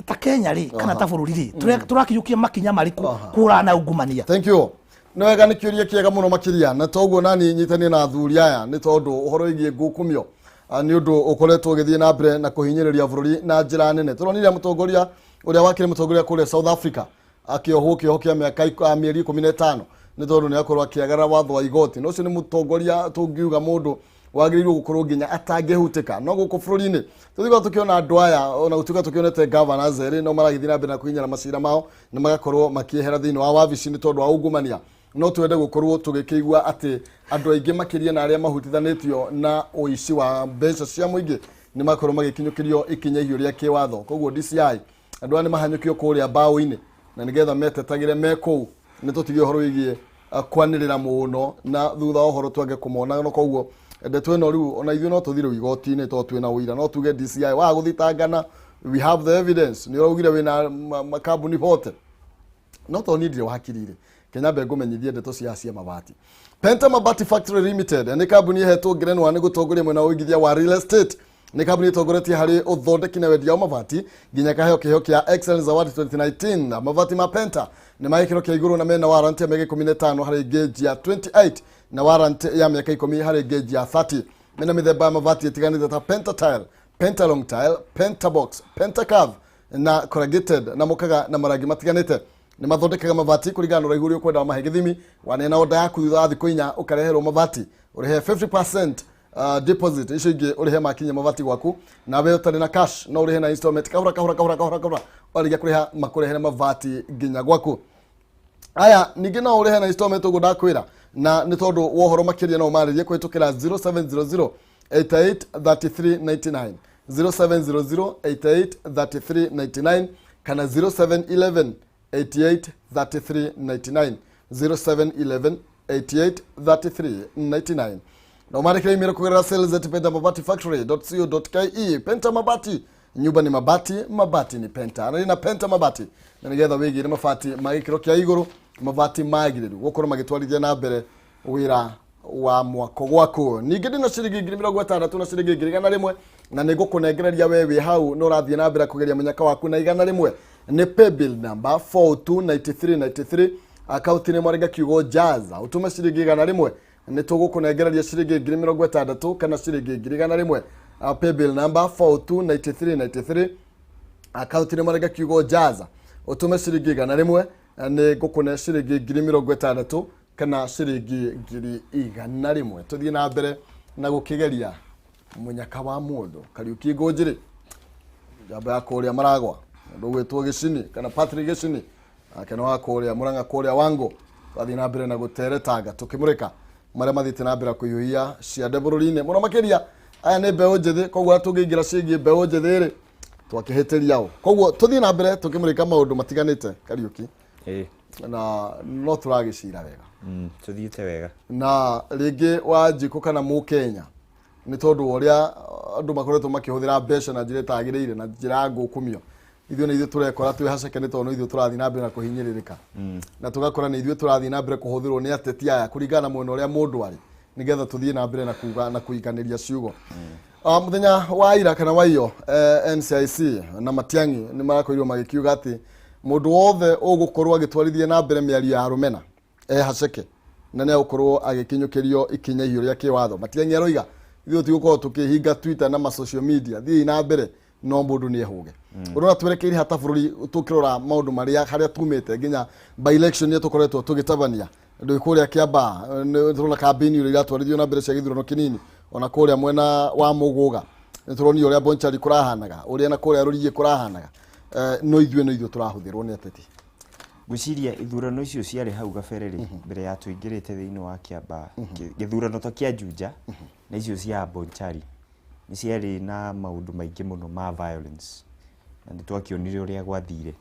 Ta Kenya rĩ, kana ta bũrũri rĩ, tũrakinyũkia makinya marĩkũ kũhũrana na ungumania? Thank you. Nĩ wega, nĩ kĩũria kĩega mũno makĩria, na toguo nani nyitanie na athuri aya, nĩ tondũ ũhoro wĩgiĩ ngukumio nĩ ũndũ ũkoretwo ũgĩthiĩ na mbere na kũhinyĩrĩria bũrũri na njĩra nene. Tũronire mũtongoria ũrĩa wakĩrĩ mũtongoria kũrĩa South Africa akĩohwo kĩoho kĩa mĩeri 15 nĩ tondũ nĩ akorwo akĩagarara watho wa igoti, na ũcio nĩ mũtongoria tũngiuga mũndũ wagĩrĩirwo gũkorwo nginya atangĩhutĩka. No gũkũ bũrũri-inĩ tũthiaga tũkĩona andũ aya, ona gũtuĩka tũkĩonete governors erĩ no maragĩthiĩ na mbere na kũhinyara macira mao na magakorwo makĩehera thĩinĩ wa wabici nĩ tondũ wa ungumania. No twende gũkorwo tũgĩkĩigua atĩ andũ aingĩ makĩria na arĩa mahutithanĩtio na ũici wa mbeca cia mũingĩ nĩ makorwo magĩkinyũkĩrio ikinya ihiũ rĩa kĩwatho. Koguo DCI, andũ aya nĩ mahanyũkio kũrĩa mbaũ-inĩ na nĩgetha metetagĩre me kũu, nĩ tũtige ũhoro wĩgiĩ kwanĩrĩra mũno na thutha wa ũhoro twange kũmona. No koguo ndeto ĩno rĩu ona ithuĩ no tũthiĩ rĩu igoti-inĩ tondũ twĩna ũira. No tuge DCI waga gũthitangana, we have the evidence. Nĩ ũraugire wĩna makambuni bote, no to niĩ ndirĩ wakiri rĩ, kenyambe ngũmenyithie ndeto cia mabati. Penta Mabati Factory Limited nĩ kambuni ĩhetwo ngerenwa nĩ gũtongoria mwena wa ũigithia wa real estate. Nĩ kambuni ĩtongoretie harĩ ũthondeki na wendia wa mabati nginya kaheo kĩheo kĩa Excellence Award 2019. Mabati ma Penta nĩ ma gĩkĩro kĩa igũrũ na mena warranty ya mĩaka 15 harĩ gauge ya 28 na warranty ya mĩaka 10 harĩ gauge ya 30. Mena mĩthemba ya mabati ĩtiganĩte ta Pentatile, Pentalong Tile, Pentabox, Pentacurve na corrugated, na mokaga na marangi matiganĩte. Nĩ mathondekaga mabati kũringana na ũraihu ũrĩa ũkwenda mahe gĩthimi. Waneana oda yaku, thutha wa thikũ 4 ũkareherwo mabati. Ũrĩhe 50% deposit, icio ingĩ ũrĩhe makinya mabati gwaku. Nawe ũtarĩ na cash no ũrĩhe na installment, kahora kahora kahora kahora kahora, warĩkia kũrĩha makũrehere mabati nginya gwaku. Aya, ningĩ no ũrĩhe na installment ũguo ndakwĩra, na nĩ tondũ wa ũhoro makĩria no ũmarĩrie kũhĩtũkĩra 0700 88 33 99, 0700 88 33 99 kana 0711 88 33 99, 0711 88 33 99, na ũmandĩkĩre email kũgerera sales@pentamabatifactory.co.ke. Penta Mabati, nyumba ni mabati, mabati ni Penta, na na Penta Mabati, na nĩgetha wĩgĩre mabati ma gĩkĩro kĩa igũrũ, mabati magĩrĩru gũkorwo magĩtwarithia na mbere wĩra wa mwako gwaku. Ningĩ ndĩna ciringi 60,000 na ciringi 100,000, na nĩ ngũkũnengereria we wĩ hau nĩ ũrathiĩ na mbere kũgeria mũnyaka waku na 100. Nĩ paybill number 429393, akaunti nĩ mwarenga kiugo jaza, ũtũme ciringi 100, nĩ tũgũkũnengereria ciringi 60,000 kana ciringi 100,000. Paybill number 429393, akaunti nĩ mwarenga kiugo jaza, ũtũme ciringi 100, nĩ ngũkũne ciringi 60,000 kana ciringi 100,000. Tũthiĩ na mbere na gũkĩgeria mũnyaka wa mũndũ. Kariũki Ngũnjĩrĩ, njamba ya kũrĩa Maragwa, mũndũ ũgwĩtwo Gĩcini kana Patrick Gĩcini, nake nĩ wa kũrĩa Mũrang'a, kũrĩa Wango. Twathiĩ na mbere na gũteretanga tũkĩmũrĩka marĩa mathiĩte na mbere kũhiũhia ciande bũrũri-inĩ mũno makĩria. Aya nĩ mbeũ njĩthĩ, koguo tũngĩingĩra ciĩgiĩ mbeũ njĩthĩ rĩ, twakĩhĩtĩria ũ. Koguo tũthiĩ na mbere tũkĩmũrĩka maũndũ matiganĩte, Kariũki. Ĩĩ. Na no tũragĩcira wega. Tũthiĩte wega. Na rĩngĩ Wanjikũ kana mũkenya, nĩ tondũ wa ũrĩa andũ makoretwo makĩhũthĩra mbeca na njĩra ĩtagĩrĩire na njĩra ya ngũkũmio, ithuĩ nĩ ithuĩ tũrekora twĩ haceke, nĩ tondũ nĩ ithuĩ tũrathiĩ na mbere na kũhinyĩrĩrĩka, na tũgakora nĩ ithuĩ tũrathiĩ na mbere kũhũthĩrwo nĩ ateti aya kũringana na mwena ũrĩa mũndũ arĩ, nĩgetha tũthiĩ na mbere na kuga na kũiganĩria ciugo. Mũthenya wa ira kana wa iyo, NCIC na Matiang'i nĩ marakorirwo magĩkiuga atĩ mũndũ wothe ũgũkorwo agĩtwarithia na mbere mĩario ya rũmena e haceke na nĩ agũkorwo agĩkinyũkĩrio ikinya ihiũ rĩa kĩwatho. Matiang'i aroiga ithuĩ tũtigũkorwo tũkĩhinga Twitter na ma social media, thiĩi na mbere, no mũndũ nĩ ehũge. Ũrona twerekeire hata bũrũri tũkĩrora maũndũ marĩa harĩa tumĩte nginya by election iria tũkoretwo tũgĩtabania ndũ kũrĩa Kiambaa, nĩ tũrona kambĩini ũrĩa iratwarithio na mbere cia gĩthurano kĩnini, ona kũrĩa mwena wa Mũgũga nĩ tũronio ũrĩa Bonchari kũrahanaga, ũrĩa na kũrĩa Rũriĩ kũrahanaga. No ithuĩ no ithuĩ tũrahũthĩrwo nĩ ateti. Ngwĩciria ithurano icio ciarĩ hau gabere rĩ, mbere ya tũingĩrĩte thĩinĩ wa Kiambaa, gĩthurano ta kĩa Juja na icio cia Bonchari nĩ ciarĩ na maũndũ maingĩ mũno ma violence, na nĩ twakĩonire ũrĩa gwathire.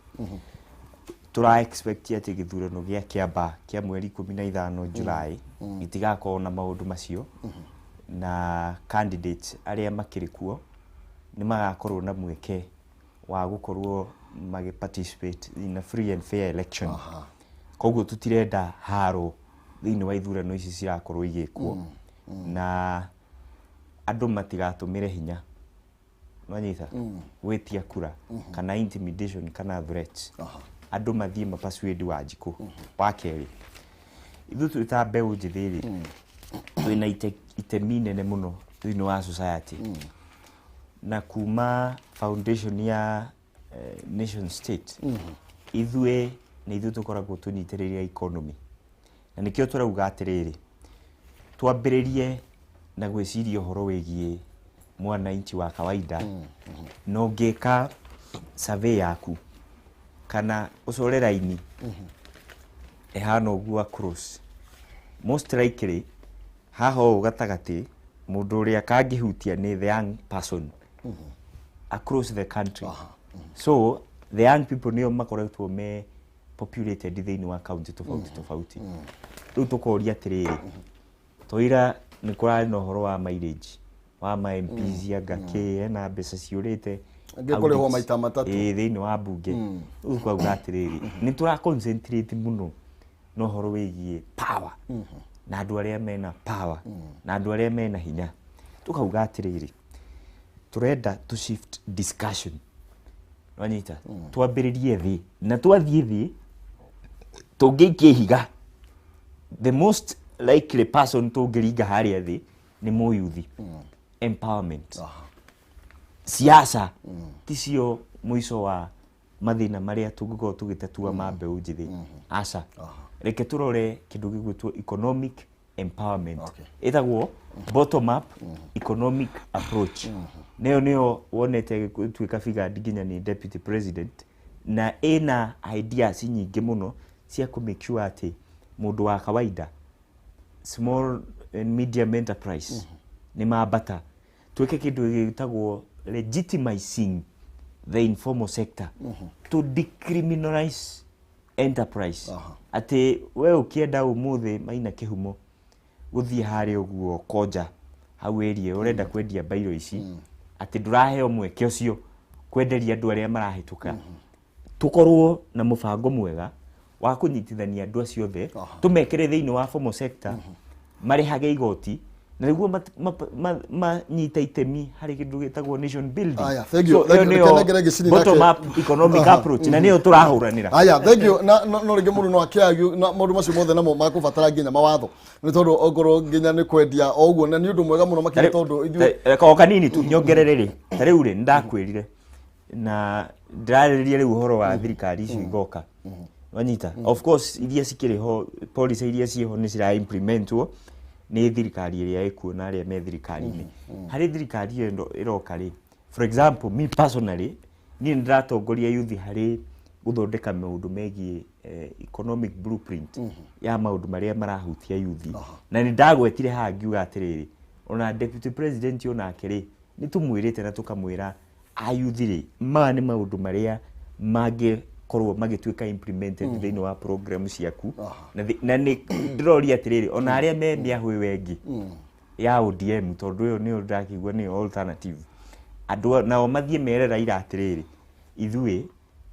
Tũra expect atĩ gĩthurano gĩa Kĩamba kĩa mweri 15 July gĩtigakorwo na maũndũ macio, na candidates arĩa makĩrĩ kuo nĩ magakorwo na mweke wa gũkorwo magĩ participate in a free and fair election. Koguo tũtirenda haro thĩinĩ wa ithurano ici cirakorwo igĩkwo, na andũ matigatũmĩre hinya, nwanyita, gwĩtia kura kana intimidation kana threats. Andũ mathiĩ mapersuade Wanjikũ. Wa kerĩ, ithuĩ twĩ ta mbeũ njĩthĩ rĩ, twĩna itemi nene mũno thĩinĩ wa society, na kuma foundation ya nation state, ithuĩ nĩ ithuĩ tũkoragwo tũnyitĩrĩire economy, na nĩkĩo tũrauga atĩrĩrĩ, twambĩrĩrie na gwĩciria ũhoro wĩgiĩ mwananchi wa kawaida. Na ũngĩka survey yaku kana ũcore raini ĩhana ũguo across, most likely haha ũũ gatagatĩ, mũndũ ũrĩa kangĩhutia nĩ the young person across the country. So the young people nĩo makoretwo me populated thĩinĩ wa county tofauti tofauti. Rĩu tũkoria atĩrĩrĩ, toira nĩ kũrarĩ na ũhoro wa mileage wa ma MPs, anga kĩ ena mbeca ciũrĩte. Angĩ kũrĩhwo audits, maita matatũ. Ĩĩ, thĩinĩ wa mbunge. Rĩu twauga atĩrĩrĩ, nĩ tũra concentrate mũno na ũhoro wĩgiĩ power na andũ arĩa mena power na andũ arĩa mena hinya. Tũkauga atĩrĩrĩ, tũrenda to shift discussion, wanyita, twambĩrĩrie thĩ, na twathiĩ thĩ tũngĩikia ihiga, the most likely person tũngĩringa harĩa thĩ nĩ mũyuthi. Empowerment, siasa ticio mũico wa mathĩna marĩa tũngĩkorwo tũgĩtatua ma mbeũ njĩthĩ. Aca, reke tũrore kĩndũ gĩgwĩtwo economic empowerment. Ĩtagwo bottom up economic approach. Nĩyo nĩyo wonete ĩgĩtuĩka figured nginya nĩ deputy president, na ĩna ideas nyingĩ mũno cia kũ make sure atĩ mũndũ wa kawaida, small and medium enterprise nĩ mambata. Twĩke kĩndũ gĩtagwo legitimizing the informal sector, to decriminalize enterprise, atĩ we ũkĩenda ũmũthĩ Maina Kĩhumo gũthiĩ harĩa ũguo konja hau area ũrenda kwendia bairo ici, atĩ ndũraheo mweke ũcio kwenderia andũ arĩa marahĩtũka. Tũkorwo na mũbango mwega wa kũnyitithania andũ acio othe, tũmekĩre thĩinĩ wa formal sector, marĩhage igoti, na nĩguo manyite itemi harĩ kĩndũ gĩtagwo nation building. Aya, thank you. So, Thank ĩyo you. nĩyo Reke nengere Gĩcini bottom nake. up economic approach, na nĩyo tũrahũranĩra. Aya, thank you. Na no rĩngĩ mũndũ no akĩargue na maũndũ macio mothe namo makũbatara nginya mawatho, nĩ tondũ okorwo nginya nĩ kwendia o ũguo, na nĩ ũndũ mwega mũno makĩria tondũ ithuĩ Reka o kanini tu nyongerere rĩ, ta rĩu rĩ, nĩndakwĩrire na ndĩrarĩrĩria rĩu ũhoro wa thirikari icio igoka, wanyita. Of course iria cikĩrĩ ho, policy iria ciĩho nĩ cira implementwo nĩ thirikari ĩrĩa ĩkuo na arĩa me thirikari-inĩ. Harĩ thirikari ĩyo ĩroka rĩ, for example, me personally, niĩ nĩ ndĩratongoria youth harĩ gũthondeka maũndũ megiĩ economic blueprint ya maũndũ marĩa marahutia youth, na nĩ ndagwetire haha ngiuga atĩrĩrĩ, ona deputy president onake rĩ, nĩ tũmwĩrĩte na tũkamwĩra ayuthi rĩ, maya nĩ maũndũ marĩa mangĩkorwo magĩtuĩka implemented thĩinĩ wa program ciaku. Na nĩ ndĩroria atĩrĩrĩ, ona arĩa me mĩahũ ĩyo ĩngĩ ya ODM, tondũ ĩyo nĩyo ndĩrakĩigua nĩyo alternative, andũ nao mathiĩ mere Raila atĩrĩrĩ, ithuĩ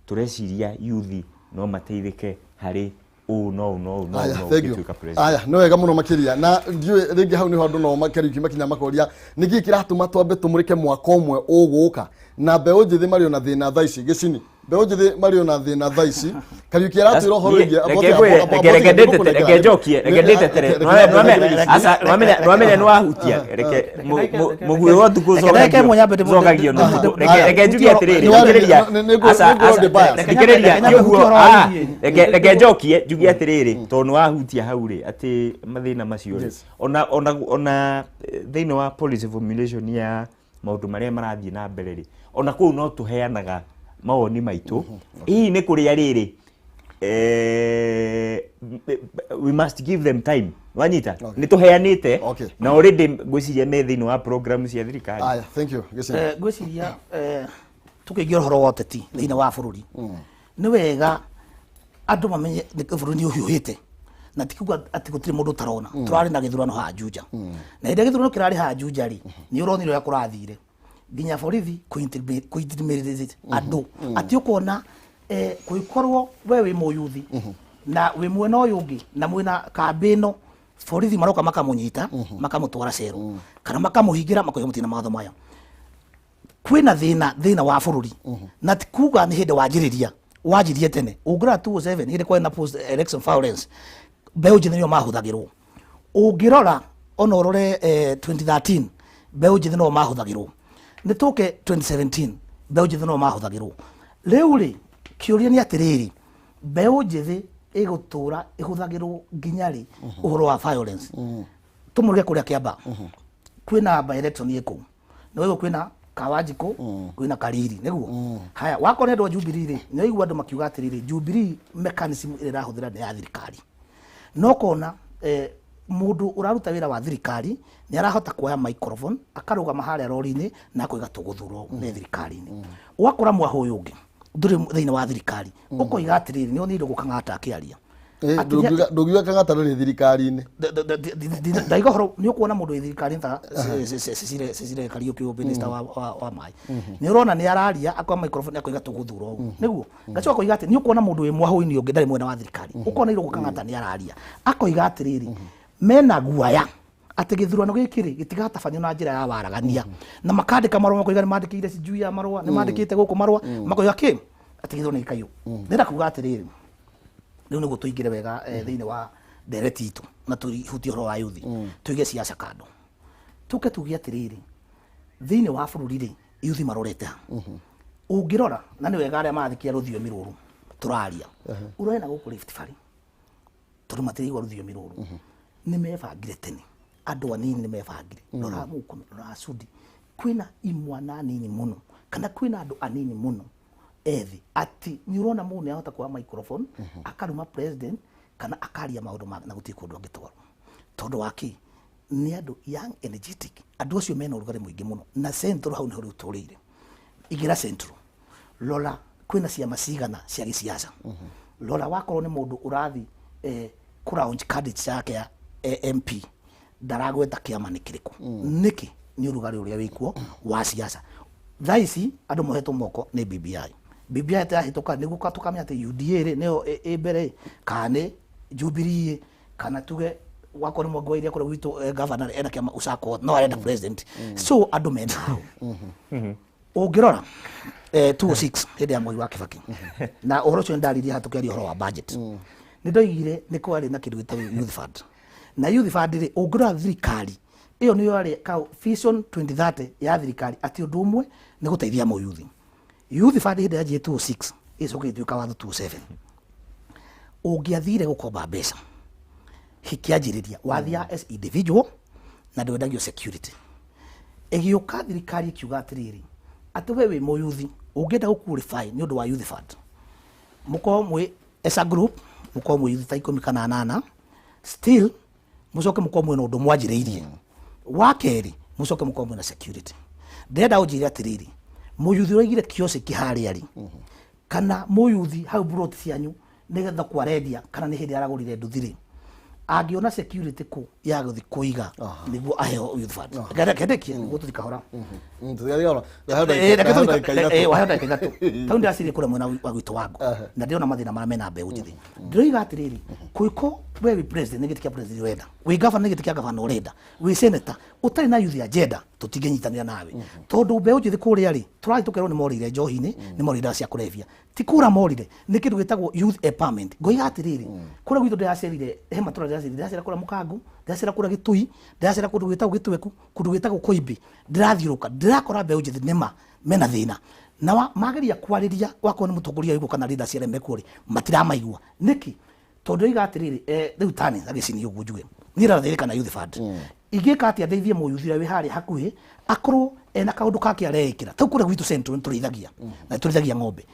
tũreciria yuthi no mateithĩke harĩ ũũ no ũũ no ũũ no Aya, ũũ no thank you. ũngĩtuĩka president. Aya, nĩ wega mũno makĩria, na ndiũĩ rĩngĩ hau nĩho andũ no makariuki makinya makoria nĩkĩ kĩratũma twambe tũmũrĩke mwaka ũmwe ũgũka, na mbeũ njĩthĩ marĩ ona thĩna thaa ici. Gĩcini, mbeũ njĩthĩ marĩ ona thĩna thaa ici. Kariuki aratwĩra ũhoro wĩgiĩ Reke ngwĩre, reke ndĩtetere, reke njokie, reke ndĩtetere. Aca, nwamenya nĩwahutia. Reke mũguĩ wa ũtukũ Reke ndagĩka ĩmwe nyambe ũcokagio na ũtukũ. Reke njuge atĩrĩrĩ, thikĩrĩria. Aca, Aca, thikĩrĩria, Reke nyambe nĩguo, hutie ũhoro wa reke njokie njuge atĩrĩrĩ, tondũ nĩwahutia hau rĩ, atĩ mathĩna macio rĩ, ona thĩinĩ wa policy formulation ya maũndũ marĩa marathiĩ na mbere rĩ, ona kũu no tũheanaga mawoni maitũ. Hihi nĩ kũrĩa rĩrĩ, we must give them time, wanyita, nĩ tũheanĩte na already ngwĩciria me thĩinĩ wa program cia thirikari. Aya, thank you, Gĩcini. Ngwĩciria tũkĩingĩra ũhoro wa ũteti thĩinĩ wa bũrũri, nĩ wega Andũ mamenye nĩ bũrũri nĩ ũhiũhĩte, na ti kuga atĩ gũtirĩ mũndũ ũtarona. Tũrarĩ na gĩthurano haha Juja, na hĩndĩ ĩrĩa gĩthurano kĩrarĩ haha Juja rĩ, nĩ ũronire ũrĩa kũrathire, nginya borithi kũ-intimidate andũ, atĩ ũkona kũngĩkorwo we wĩ mũyuthi na wĩ mwena ũyũ ũngĩ na mwĩna kambĩ ĩno, borithi maroka makamũnyita, makamũtwara cero kana makamũhingĩra, makoiga mũtirĩ na mawatho maya. Kwĩna thĩna thĩna wa bũrũri, na ti kuga nĩ hĩndĩ wanjĩrĩria, wanjirie tene. Ũngĩrora 2007, hĩndĩ kwarĩ na post election violence, mbeũ njĩthĩ nĩo mahũthagĩrwo. Ũngĩrora ona ũrore 2013, mbeũ njĩthĩ no mahũthagĩrwo. Nĩ tũke 2017, mbeũ njĩthĩ no mahũthagĩrwo. Rĩu rĩ, kĩũria nĩ atĩrĩrĩ, mbeũ njĩthĩ ĩgũtũra ĩhũthagĩrwo nginya rĩ ũhoro wa violence? Tũmũrĩke kũrĩa Kĩamba kwĩna by election ĩkũu, nĩ kwĩna Kawanjikũ, kwĩna Kariri, nĩguo haya wakorwo nĩ andũ a Jubilee rĩ, nĩ waigua andũ makiuga atĩrĩrĩ, Jubilee mechanism ĩrĩa ĩrahũthĩra nĩ ya thirikari. No kona mũndũ ũraruta wĩra wa thirikari nĩ arahota kuoya microphone, akarũgama harĩa rori-inĩ na akoiga tũgũthurwo nĩ thirikari-inĩ. Ũgakora mwaho ũyũ ũngĩ ndũrĩ thĩinĩ wa thirikari, ũkoiga atĩrĩrĩ, nĩ onire gũkang'ata akĩaria. Ndũngiuga Kang'ata ndũrĩ thirikari-inĩ. Ndaiga ũhoro nĩ ũkuona mũndũ wĩ thirikari ta Cecile Kariũki, ũyũ minister wa maĩ, nĩ ũrona nĩ araria, akoya microphone, akoiga tũgũthurwo ũguo nĩguo. Ngacoka koiga atĩ nĩ ũkuona mũndũ wĩ mwahũ-inĩ ũngĩ ndarĩ mwena wa thirikari, ũkona irũgũ Kang'ata nĩ araria, akoiga atĩrĩrĩ, mena guaya atĩ gĩthurano gĩkĩ rĩ gĩtigatabanio na njĩra ya waragania, na makandĩka marũa, makoiga nĩ mandĩkĩire sijui ya marũa, nĩ mandĩkĩte gũkũ marũa, makoiga kĩ atĩ gĩthurano gĩkaiywo. Ndĩrenda kuga atĩrĩrĩ, rĩu nĩguo tũingĩre wega thĩinĩ wa ndereti itũ na tũhutie ũhoro wa yuthi, tuige siasa kando, tuke tuge atĩrĩrĩ, thĩinĩ wa bũrũri rĩ, yuthi marorete ha? Ũngĩrora na nĩ wega arĩa marathikia rũthiomi rũrũ tũraria, ũrore na gũkũ Rift Valley, tondũ matiraigua rũthiomi rũrũ, nĩ mebangire tene. Andũ anini nĩ mebangire. Rora Mũkome, rora Sudi, kwĩna imwana nini mũno kana kwĩna andũ anini mũno ethĩ, atĩ nĩ ũrona mũndũ nĩ ahota kuoya microphone, akaruma president kana akaria maũndũ na gũtirĩ kũndũ angĩtwarwo. Tondũ wa kĩ? Nĩ andũ young, energetic, andũ acio mena ũrugarĩ mũingĩ mũno. Na Central hau nĩho rĩu tũrĩire. Ingĩra Central, rora kwĩna ciama cigana cia gĩciaca. Rora wakorwo nĩ mũndũ ũrathi kũ launch candidate yake ya MP, ndaragweta kĩama nĩ kĩrĩkũ. Nĩkĩ? Nĩ ũrugarĩ ũrĩa wĩkuo wa ciaca thaa ici. Andũ mohetwo moko nĩ BBI. BBI ĩtarahĩtũka nĩguo tũkamenya atĩ UDA rĩ nĩyo ĩ mbere ĩ, kana nĩ Jubilee ĩ, kana tuge wakorwo nĩ Mwangi wa Iria kũrĩa gwitũ, governor ena kĩama Usako, no arenda president. So andũ mena hau. Ũngĩrora 206, hĩndĩ ya Mwai wa Kibaki, na ũhoro ũcio nĩndaririe haha tũkĩaria ũhoro wa budget, nĩ ndoigire nĩ kwarĩ na kĩndũ gĩtagwo youth fund. Na youth fund rĩ, ũngĩrora thirikari ĩyo nĩyo yarĩ vision 2030 ya thirikari, atĩ ũndũ ũmwe nĩ gũteithia mũyuthi. Youth fund hĩndĩ yanjie 206, ĩcoke ĩtuĩka watho 27. Ũngĩathire gũkomba mbeca hikĩanjĩrĩria wathiaga as individual na ndwendagio security. Ĩgĩũka thirikari ĩkiuga atĩrĩrĩ, atĩ we wĩ mũyuthi ũngĩenda gũ qualify nĩ ũndũ wa youth fund, mũkorwo mwĩ as a group, mũkorwo mwĩ youth ta 18, still mũcoke mũkorwo mwĩna ũndũ mwanjĩrĩirie wa kerĩ, mũcoke mũkorwo mwĩna security. Ndĩrenda ũnjĩre atĩrĩrĩ, mũyuthi ũraigire kiosk harĩa rĩ, kana mũyuthi hau plot cianyu nĩgetha kwarendia, kana nĩ hĩndĩ aragũrire nduthi rĩ, angĩona security kũ ya gũthi kũiga nĩguo aheo youth fund? Reke ndĩkie nĩguo tũthi kahora. Reke waheo ndagĩka 3. Tau ndĩraciria kũrĩa mwena wa gwitũ wangu na ndĩrona mathĩna marĩa mena mbeũ njĩthĩ. Ndĩroiga atĩrĩrĩ, kũĩko we wĩ president nĩ gĩtĩ kĩa president ũrenda, wĩ governor nĩ gĩtĩ kĩa governor ũrenda, wĩ senator, ũtarĩ na youth agenda, tũtingĩnyitanĩra nawe, tondũ mbeũ njĩthĩ kũrĩa rĩ, tũrathiĩ tũkerwo nĩ morĩire njohi-inĩ, nĩ morĩire ndawa cia kũrebia. Ti kũra morire, nĩ kĩndũ gĩtagwo youth empowerment. Ngoiga atĩrĩrĩ, kũrĩa gwitũ ndĩracerire, he matũra ndĩracerire, ndĩracera kũrĩa Mũkangu, ndĩracera kũrĩa Gĩtui, ndĩracera kũndũ gwĩtagwo Gĩtweku, kũndũ gwĩtagwo Koimbĩ, ndĩrathiũrũka ndĩrakora mbeũ njĩthĩ nĩma mena thĩna na mageria kwarĩria wakorwo nĩ mũtongoria wĩkuo kana leaders arĩa mekuo rĩ, matiramaigua. Nĩkĩ? Tondũ oiga atĩrĩrĩ, rĩu tani agĩcinia ũguo njuge niĩ ndarathĩrĩka na youth fund, ingĩka atĩa ndeithie mũyuthi ũrĩa wĩ harĩa hakuhĩ akorwo ena kaũndũ kake areĩkĩra? Tau kũrĩa gwitũ Central nĩ tũrĩithagia na nĩ tũrĩithagia ng'ombe.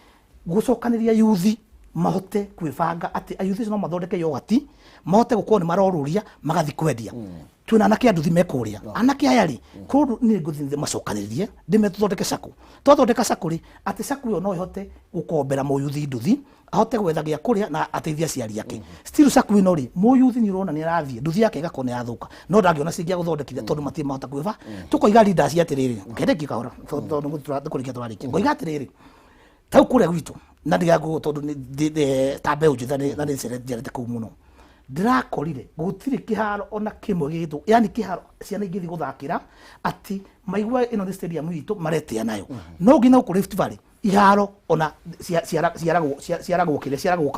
Gũcokanĩria yuthi Mahote kwĩbanga atĩ ayuthi acio no mathondeke yogati, mahote gũkorwo nĩ maroruria magathi kwendia. Twĩna anake a nduthi me kũrĩa, anake aya rĩ, kũndũ niĩ ngũthiĩ macokanĩrĩrie, ndĩme tũthondeke sacco. Twathondeka sacco rĩ, atĩ sacco ĩyo no ĩhote gũkombera mũyuthi nduthi, ahote gwetha gĩa kũrĩa na ateithie aciari ake. Still sacco ĩno rĩ, mũyuthi nĩ ũrona nĩ arathiĩ nduthi yake ĩgakorwo nĩ yathũka, no ndangĩona ciringi ya gũthondekithia tondũ matirĩ mahota kwĩba. Tũkoiga leaders atĩrĩrĩ, kĩrĩkie kahora tondũ nĩ kũrĩkia tũrarĩkia. Ngoiga atĩrĩrĩ, tau kũrĩa gwitũ na ndigangũ tondũ ta mbeũ njĩthĩ na nĩ njerete kũu mũno, ndĩrakorire gũtirĩ kĩharo ona kĩmwe gĩgĩtwo, yani kĩharo ciana ingĩthiĩ gũthakĩra atĩ maigua ĩno nĩ stadium itũ maretĩa nayo. No nginya gũkũ Rift Valley iharo ona ciaragwo ciaragwo kĩrĩa ciaragwo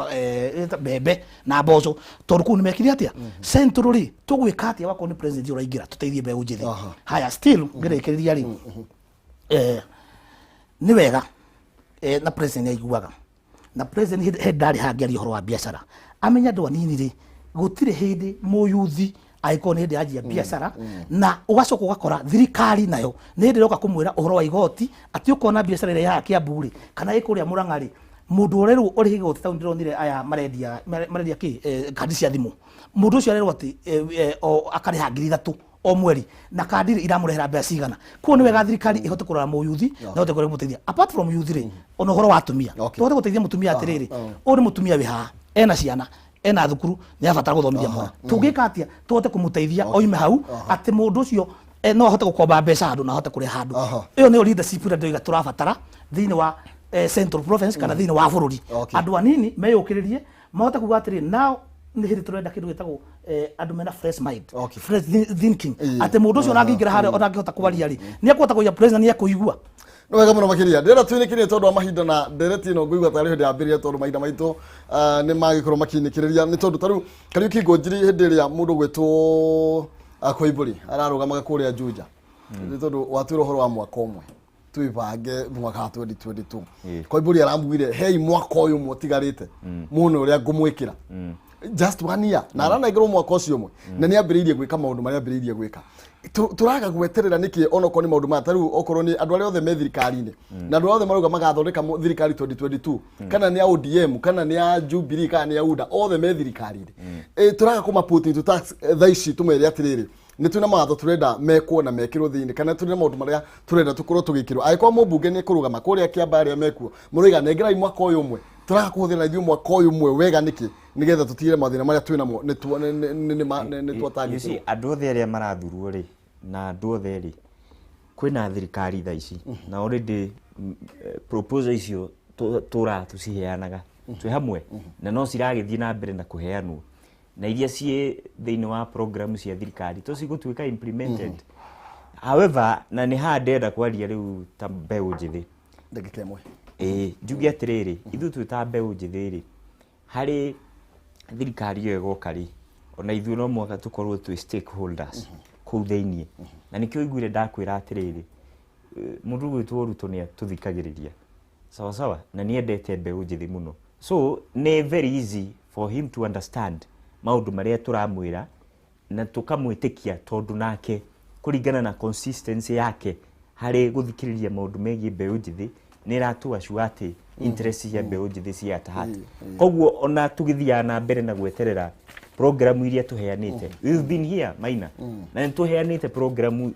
mbembe na mboco, tondũ kũu nĩ mekire atĩa. Central rĩ, tũgwĩka atĩa wakorwo nĩ president ũraingĩra tũteithie mbeũ njĩthĩ? Haya, still ngĩrĩkĩrĩria rĩ, nĩ wega na president nĩ aiguaga na president hĩndĩ ndarĩ hangĩaria ũhoro wa biacara, amenya andũ anini rĩ, gũtirĩ hĩndĩ mũyuthi angĩkorwo nĩ hĩndĩ yanjia biacara. Na ũgacoka ũgakora thirikari nayo nĩ hĩndĩ ĩroka kũmwĩra ũhoro wa igoti, atĩ ũkona biacara ĩrĩa ya Kiambu rĩ, kana ĩ kũrĩa Murang'a rĩ, mũndũ ũrerwo ũrĩhe igoti. Taũni ndĩronire aya marendia kĩ, kandi cia thimũ, mũndũ ũcio arerwo atĩ o akarĩha 3,000 o mweri, na kandi rĩ iramũrehera mbeca cigana. Koguo nĩ wega thirikari ĩhote kũrora mũyuthi na ĩhote kũmũteithia. Apart from youth rĩ, ona ũhoro wa atumia, tũhote gũteithia mũtumia atĩrĩrĩ, ũyũ nĩ mũtumia wĩ haha, ena ciana, ena thukuru, nĩ abatara gũthomithia mwana, tũngĩka atĩa tũhote kũmũteithia oime hau, atĩ mũndũ ũcio no ahote gũkomba mbeca handũ na ahote kũrĩha handũ? Ĩyo nĩyo leadership ĩrĩa ndĩroiga tũrabatara thĩinĩ wa Central Province kana thĩinĩ wa bũrũri. Andũ anini meyũkĩrĩrie, mahote kuga atĩrĩ, now nĩ hĩndĩ tũrenda kĩndũ gĩtagwo andũ mena fresh mind, fresh thinking, atĩ mũndũ ũcio ona angĩingĩra harĩa, ona angĩhota kwaria rĩ, nĩ ekũhota kũiga president nĩ ekũigua. Nĩ wega mũno makĩria. Ndĩrenda twĩnĩkĩrie tondũ wa mahinda, na ndereti ĩno ngũigua tarĩ hĩndĩ yambĩrĩria, tondũ mahinda maitũ nĩ magĩkorwo makinĩkĩrĩria. Nĩ tondũ tarĩu Kariuki Ngũnjiri, hĩndĩ ĩrĩa mũndũ gwĩtwo Koimbũri ararũgamaga kũrĩa Juja, nĩ tondũ watwĩra ũhoro wa mwaka ũmwe twĩbange mwaka wa 2022, Koimbũri aramugire, hei mwaka ũyũ ũmwe ũtigarĩte muone ũrĩa ngũmwĩkĩra. Just one year, na aranengerwo mwaka ũcio ũmwe, na nĩ ambĩrĩirie gwĩka maũndũ marĩa ambĩrĩirie gwĩka. Tũraga gweterera nĩkĩ? Onokorwo nĩ maũndũ maya, tarĩu okorwo nĩ andũ arĩa othe me thirikari-inĩ na andũ arĩa othe marauga magathondeka thirikari 2022, kana nĩ a ODM, kana nĩ a Jubilee, kana nĩ a UDA, othe me thirikari-inĩ, tũraga kũma put into tax thaa ici, tũmere atĩrĩrĩ, nĩ twĩna mawatho tũrenda mekwo na mekĩrwo thĩinĩ, kana tũrĩ na maũndũ marĩa tũrenda tũkorwo tũgĩkĩrwo. Angĩkorwo mũmbunge nĩ ekũrũgama kũrĩa Kĩamba, arĩa mekuo mũroiga nengerai mwaka ũyũ ũmwe, tũraga kũhũthĩra ithuĩ mwaka ũyũ ũmwe wega nĩkĩ, nĩgetha tũtigĩre mathĩna marĩa twĩ namo nĩ You twatangĩkĩrwo? See, andũ othe arĩa marathurwo rĩ, na andũ othe rĩ, kwĩna thirikari thaa ici na already proposal icio tũraga tũciheanaga twĩ hamwe, na no ciragĩthiĩ na mbere na kũheanwo, na iria ciĩ thĩinĩ wa program cia thirikari to cigũtuĩka implemented. However, na nĩ haha ndĩrenda kwaria rĩu ta mbeũ njĩthĩ. Ndagĩka ĩmwe. Ĩĩ, njuge atĩrĩrĩ, ithuĩ twĩ ta mbeũ njĩthĩ rĩ, harĩ thirikari ĩyo ĩgoka rĩ, ona ithuĩ no mũhaka tũkorwo twĩ stakeholders kũu thĩiniĩ. Na nĩkĩo ũiguire ndakwĩra atĩrĩrĩ, mũndũ ũgwĩtwo Ruto nĩ atũthikagĩrĩria sawa sawa, na nĩ endete mbeũ njĩthĩ mũno, so nĩ very easy for him to understand maũndũ marĩa tũramwĩra na tũkamwĩtĩkia, tondũ nake kũringana na consistency yake harĩ gũthikĩrĩria maũndũ megiĩ mbeũ njĩthĩ, nĩ ĩratũacua atĩ interest cia mbeũ njĩthĩ ci at heart. Koguo ona tũgĩthiaga na mbere na gweterera program iria tũheanĩte, we've been here maina na nĩ tũheanĩte program,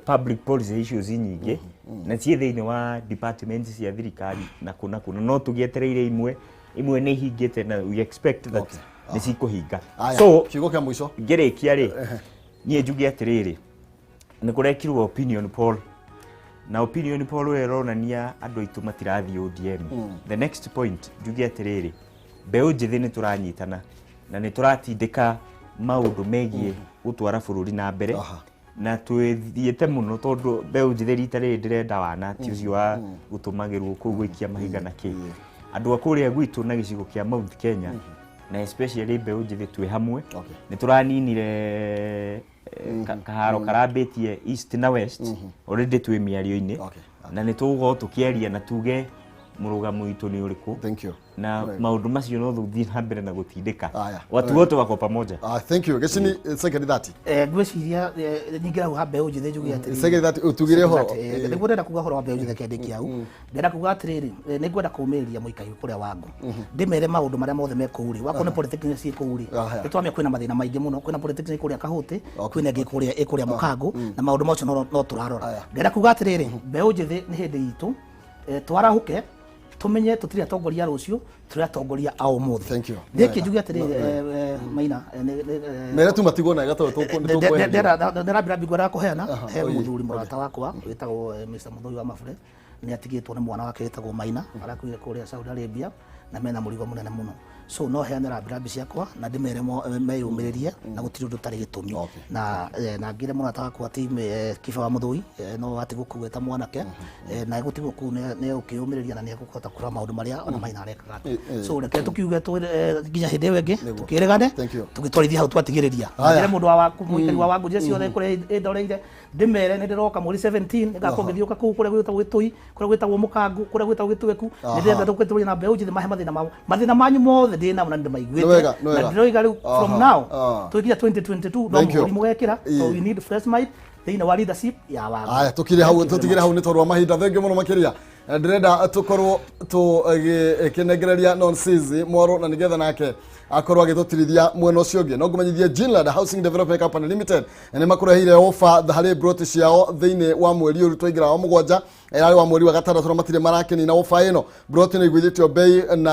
public policy issues nyingĩ, na ciĩ thĩinĩ wa department cia thirikari na kũna kũna, no tũgĩetereire imwe. Imwe nĩ ihingĩte na we expect that nĩ cikũhinga. Aya, so kiugo kĩa mũico. Ngĩrĩkia rĩ, niĩ njuge atĩrĩrĩ, nĩ kũrekirwo opinion poll, na opinion poll ĩyo ĩronania andũ aitũ matirathiĩ ODM. The next point, njuge atĩrĩrĩ, mbeũ njĩthĩ nĩ tũranyitana na nĩ tũratindĩka maũndũ megiĩ gũtwara bũrũri na mbere, na twĩthiĩte mũno, tondũ mbeũ njĩthĩ rita rĩrĩ ndĩrenda wana ti ũcio wa gũtũmagĩrwo kũu gũikia mahiga na kĩ. Andũ a kũrĩa gwitũ na gĩcigo kĩa Mount Kenya, na especially mbeũ njĩthĩ, twĩ hamwe. Nĩ tũraninire kaharo karambĩtie east na west. Already twĩ mĩario-inĩ na nĩ tũgũkorwo tũkĩaria na tuge Mũrũgamo witũ nĩ ũrĩkũ? Thank you. Na maũndũ macio no tũthiĩ na mbere na gũtindĩka. Aya. Watu wote wako pamoja. Ah, thank you. Gĩcini, second 30. Ngwĩciria nyingĩra hau ha mbeũ njĩthĩ njuge atĩrĩrĩ. Second 30, ũtugire ũhoro. Nĩguo ndĩrenda kuga ũhoro wa mbeũ njĩthĩ kĩandĩki hau. Ndĩrenda kuga atĩrĩrĩ, nĩ ngwenda kũũmĩrĩria mũikari kũrĩa wangu, ndĩmere maũndũ marĩa mothe me kũu rĩ, wakorwo nĩ polytechnic ciĩ kũu rĩ. Aya. Nĩ twamenya kwĩna mathĩna maingĩ mũno. Kwĩna polytechnic kũrĩa Kahũtĩ, kwĩna ĩngĩ kũrĩa ĩ kũrĩa Mũkangũ, na maũndũ macio no tũrarora. Aya. Ndĩrenda kuga atĩrĩrĩ, mbeũ njĩthĩ nĩ hĩndĩ itũ, twarahũke, tũmenye tũtirĩ atongoria a rũciũ, tũrĩ atongoria a ũmũthĩ. Thank you. Nĩkĩ njuge atĩrĩrĩ, Maina, Mere tu matigwo na gatoro tũkweheria. Ndĩrambĩra mbingũ kũheana he oye, mũthuri mũrata wakwa wĩtagwo Mr. Mũthũi wa Mabure. Nĩ atigĩtwo nĩ mwana wake wĩtagwo Maina, arakuire kũrĩa Saudi Arabia na mena mũrigo mũnene mũno, so no heane rambirambi ciakwa na ndĩmere meyũmĩrĩrie na gũtirĩ ũndũ ũtarĩ gĩtũmi. Na ngĩre mũrata wakwa ti Kiba wa Mũthũi, no atigwo kũu eta mwanake, na gũtigwo kũu nĩ egũkĩyũmĩrĩria na nĩ egũkũhota kũrora maũndũ marĩa ona Maina arekaga. So reke tũkiuge nginya hĩndĩ ĩyo ĩngĩ tũkĩrĩgane. Thank you. Tũgĩtwarithia hau twatigĩrĩria. Haya. Njĩre mũndũ wa waku, mũikari wa wangu, njĩra ciothe kũrĩa ĩndoreire, ndĩmere nĩ ndĩroka mweri 17, nĩgakorwo ngĩthiũka kũu kũrĩa gwĩtagwo Gĩtũi, kũrĩa gwĩtagwo Mũkangu, kũrĩa gwĩtagwo Gĩtweku. Nĩ ndĩrenda tũkĩtũria na mbeũ njĩthĩ mahe mathĩna mao, mathĩna manyu mothe ndĩ namo na nĩ ndĩmaiguĩte. Nĩ wega, nĩ Na wega. ndĩroiga rĩu from now tũgĩkinya 2022 no Thank you. mũhũri mũgekĩra, so we need fresh mind thĩinĩ wa leadership ya wangu. Aya, tukire hau, tutigire hau nĩ tondũ wa mahinda. Thengiũ mũno makĩria. Ndĩrenda tũkorwo tũgĩkĩnengereria Nonsizi Mwaro na nĩgetha nake akorwo agĩtũtirithia mwena ũcio ũngĩ. No ngũmenyithie Ginland Housing Development Company Limited nĩ makũreheire ofa harĩ broti ciao thĩinĩ wa mweri ũyũ twaingĩra wa mũgwanja, yarĩ wa mweri wa gatandatũ, na matirĩ marakĩnina ofa ĩno. Broti nĩ iguithĩtio bei na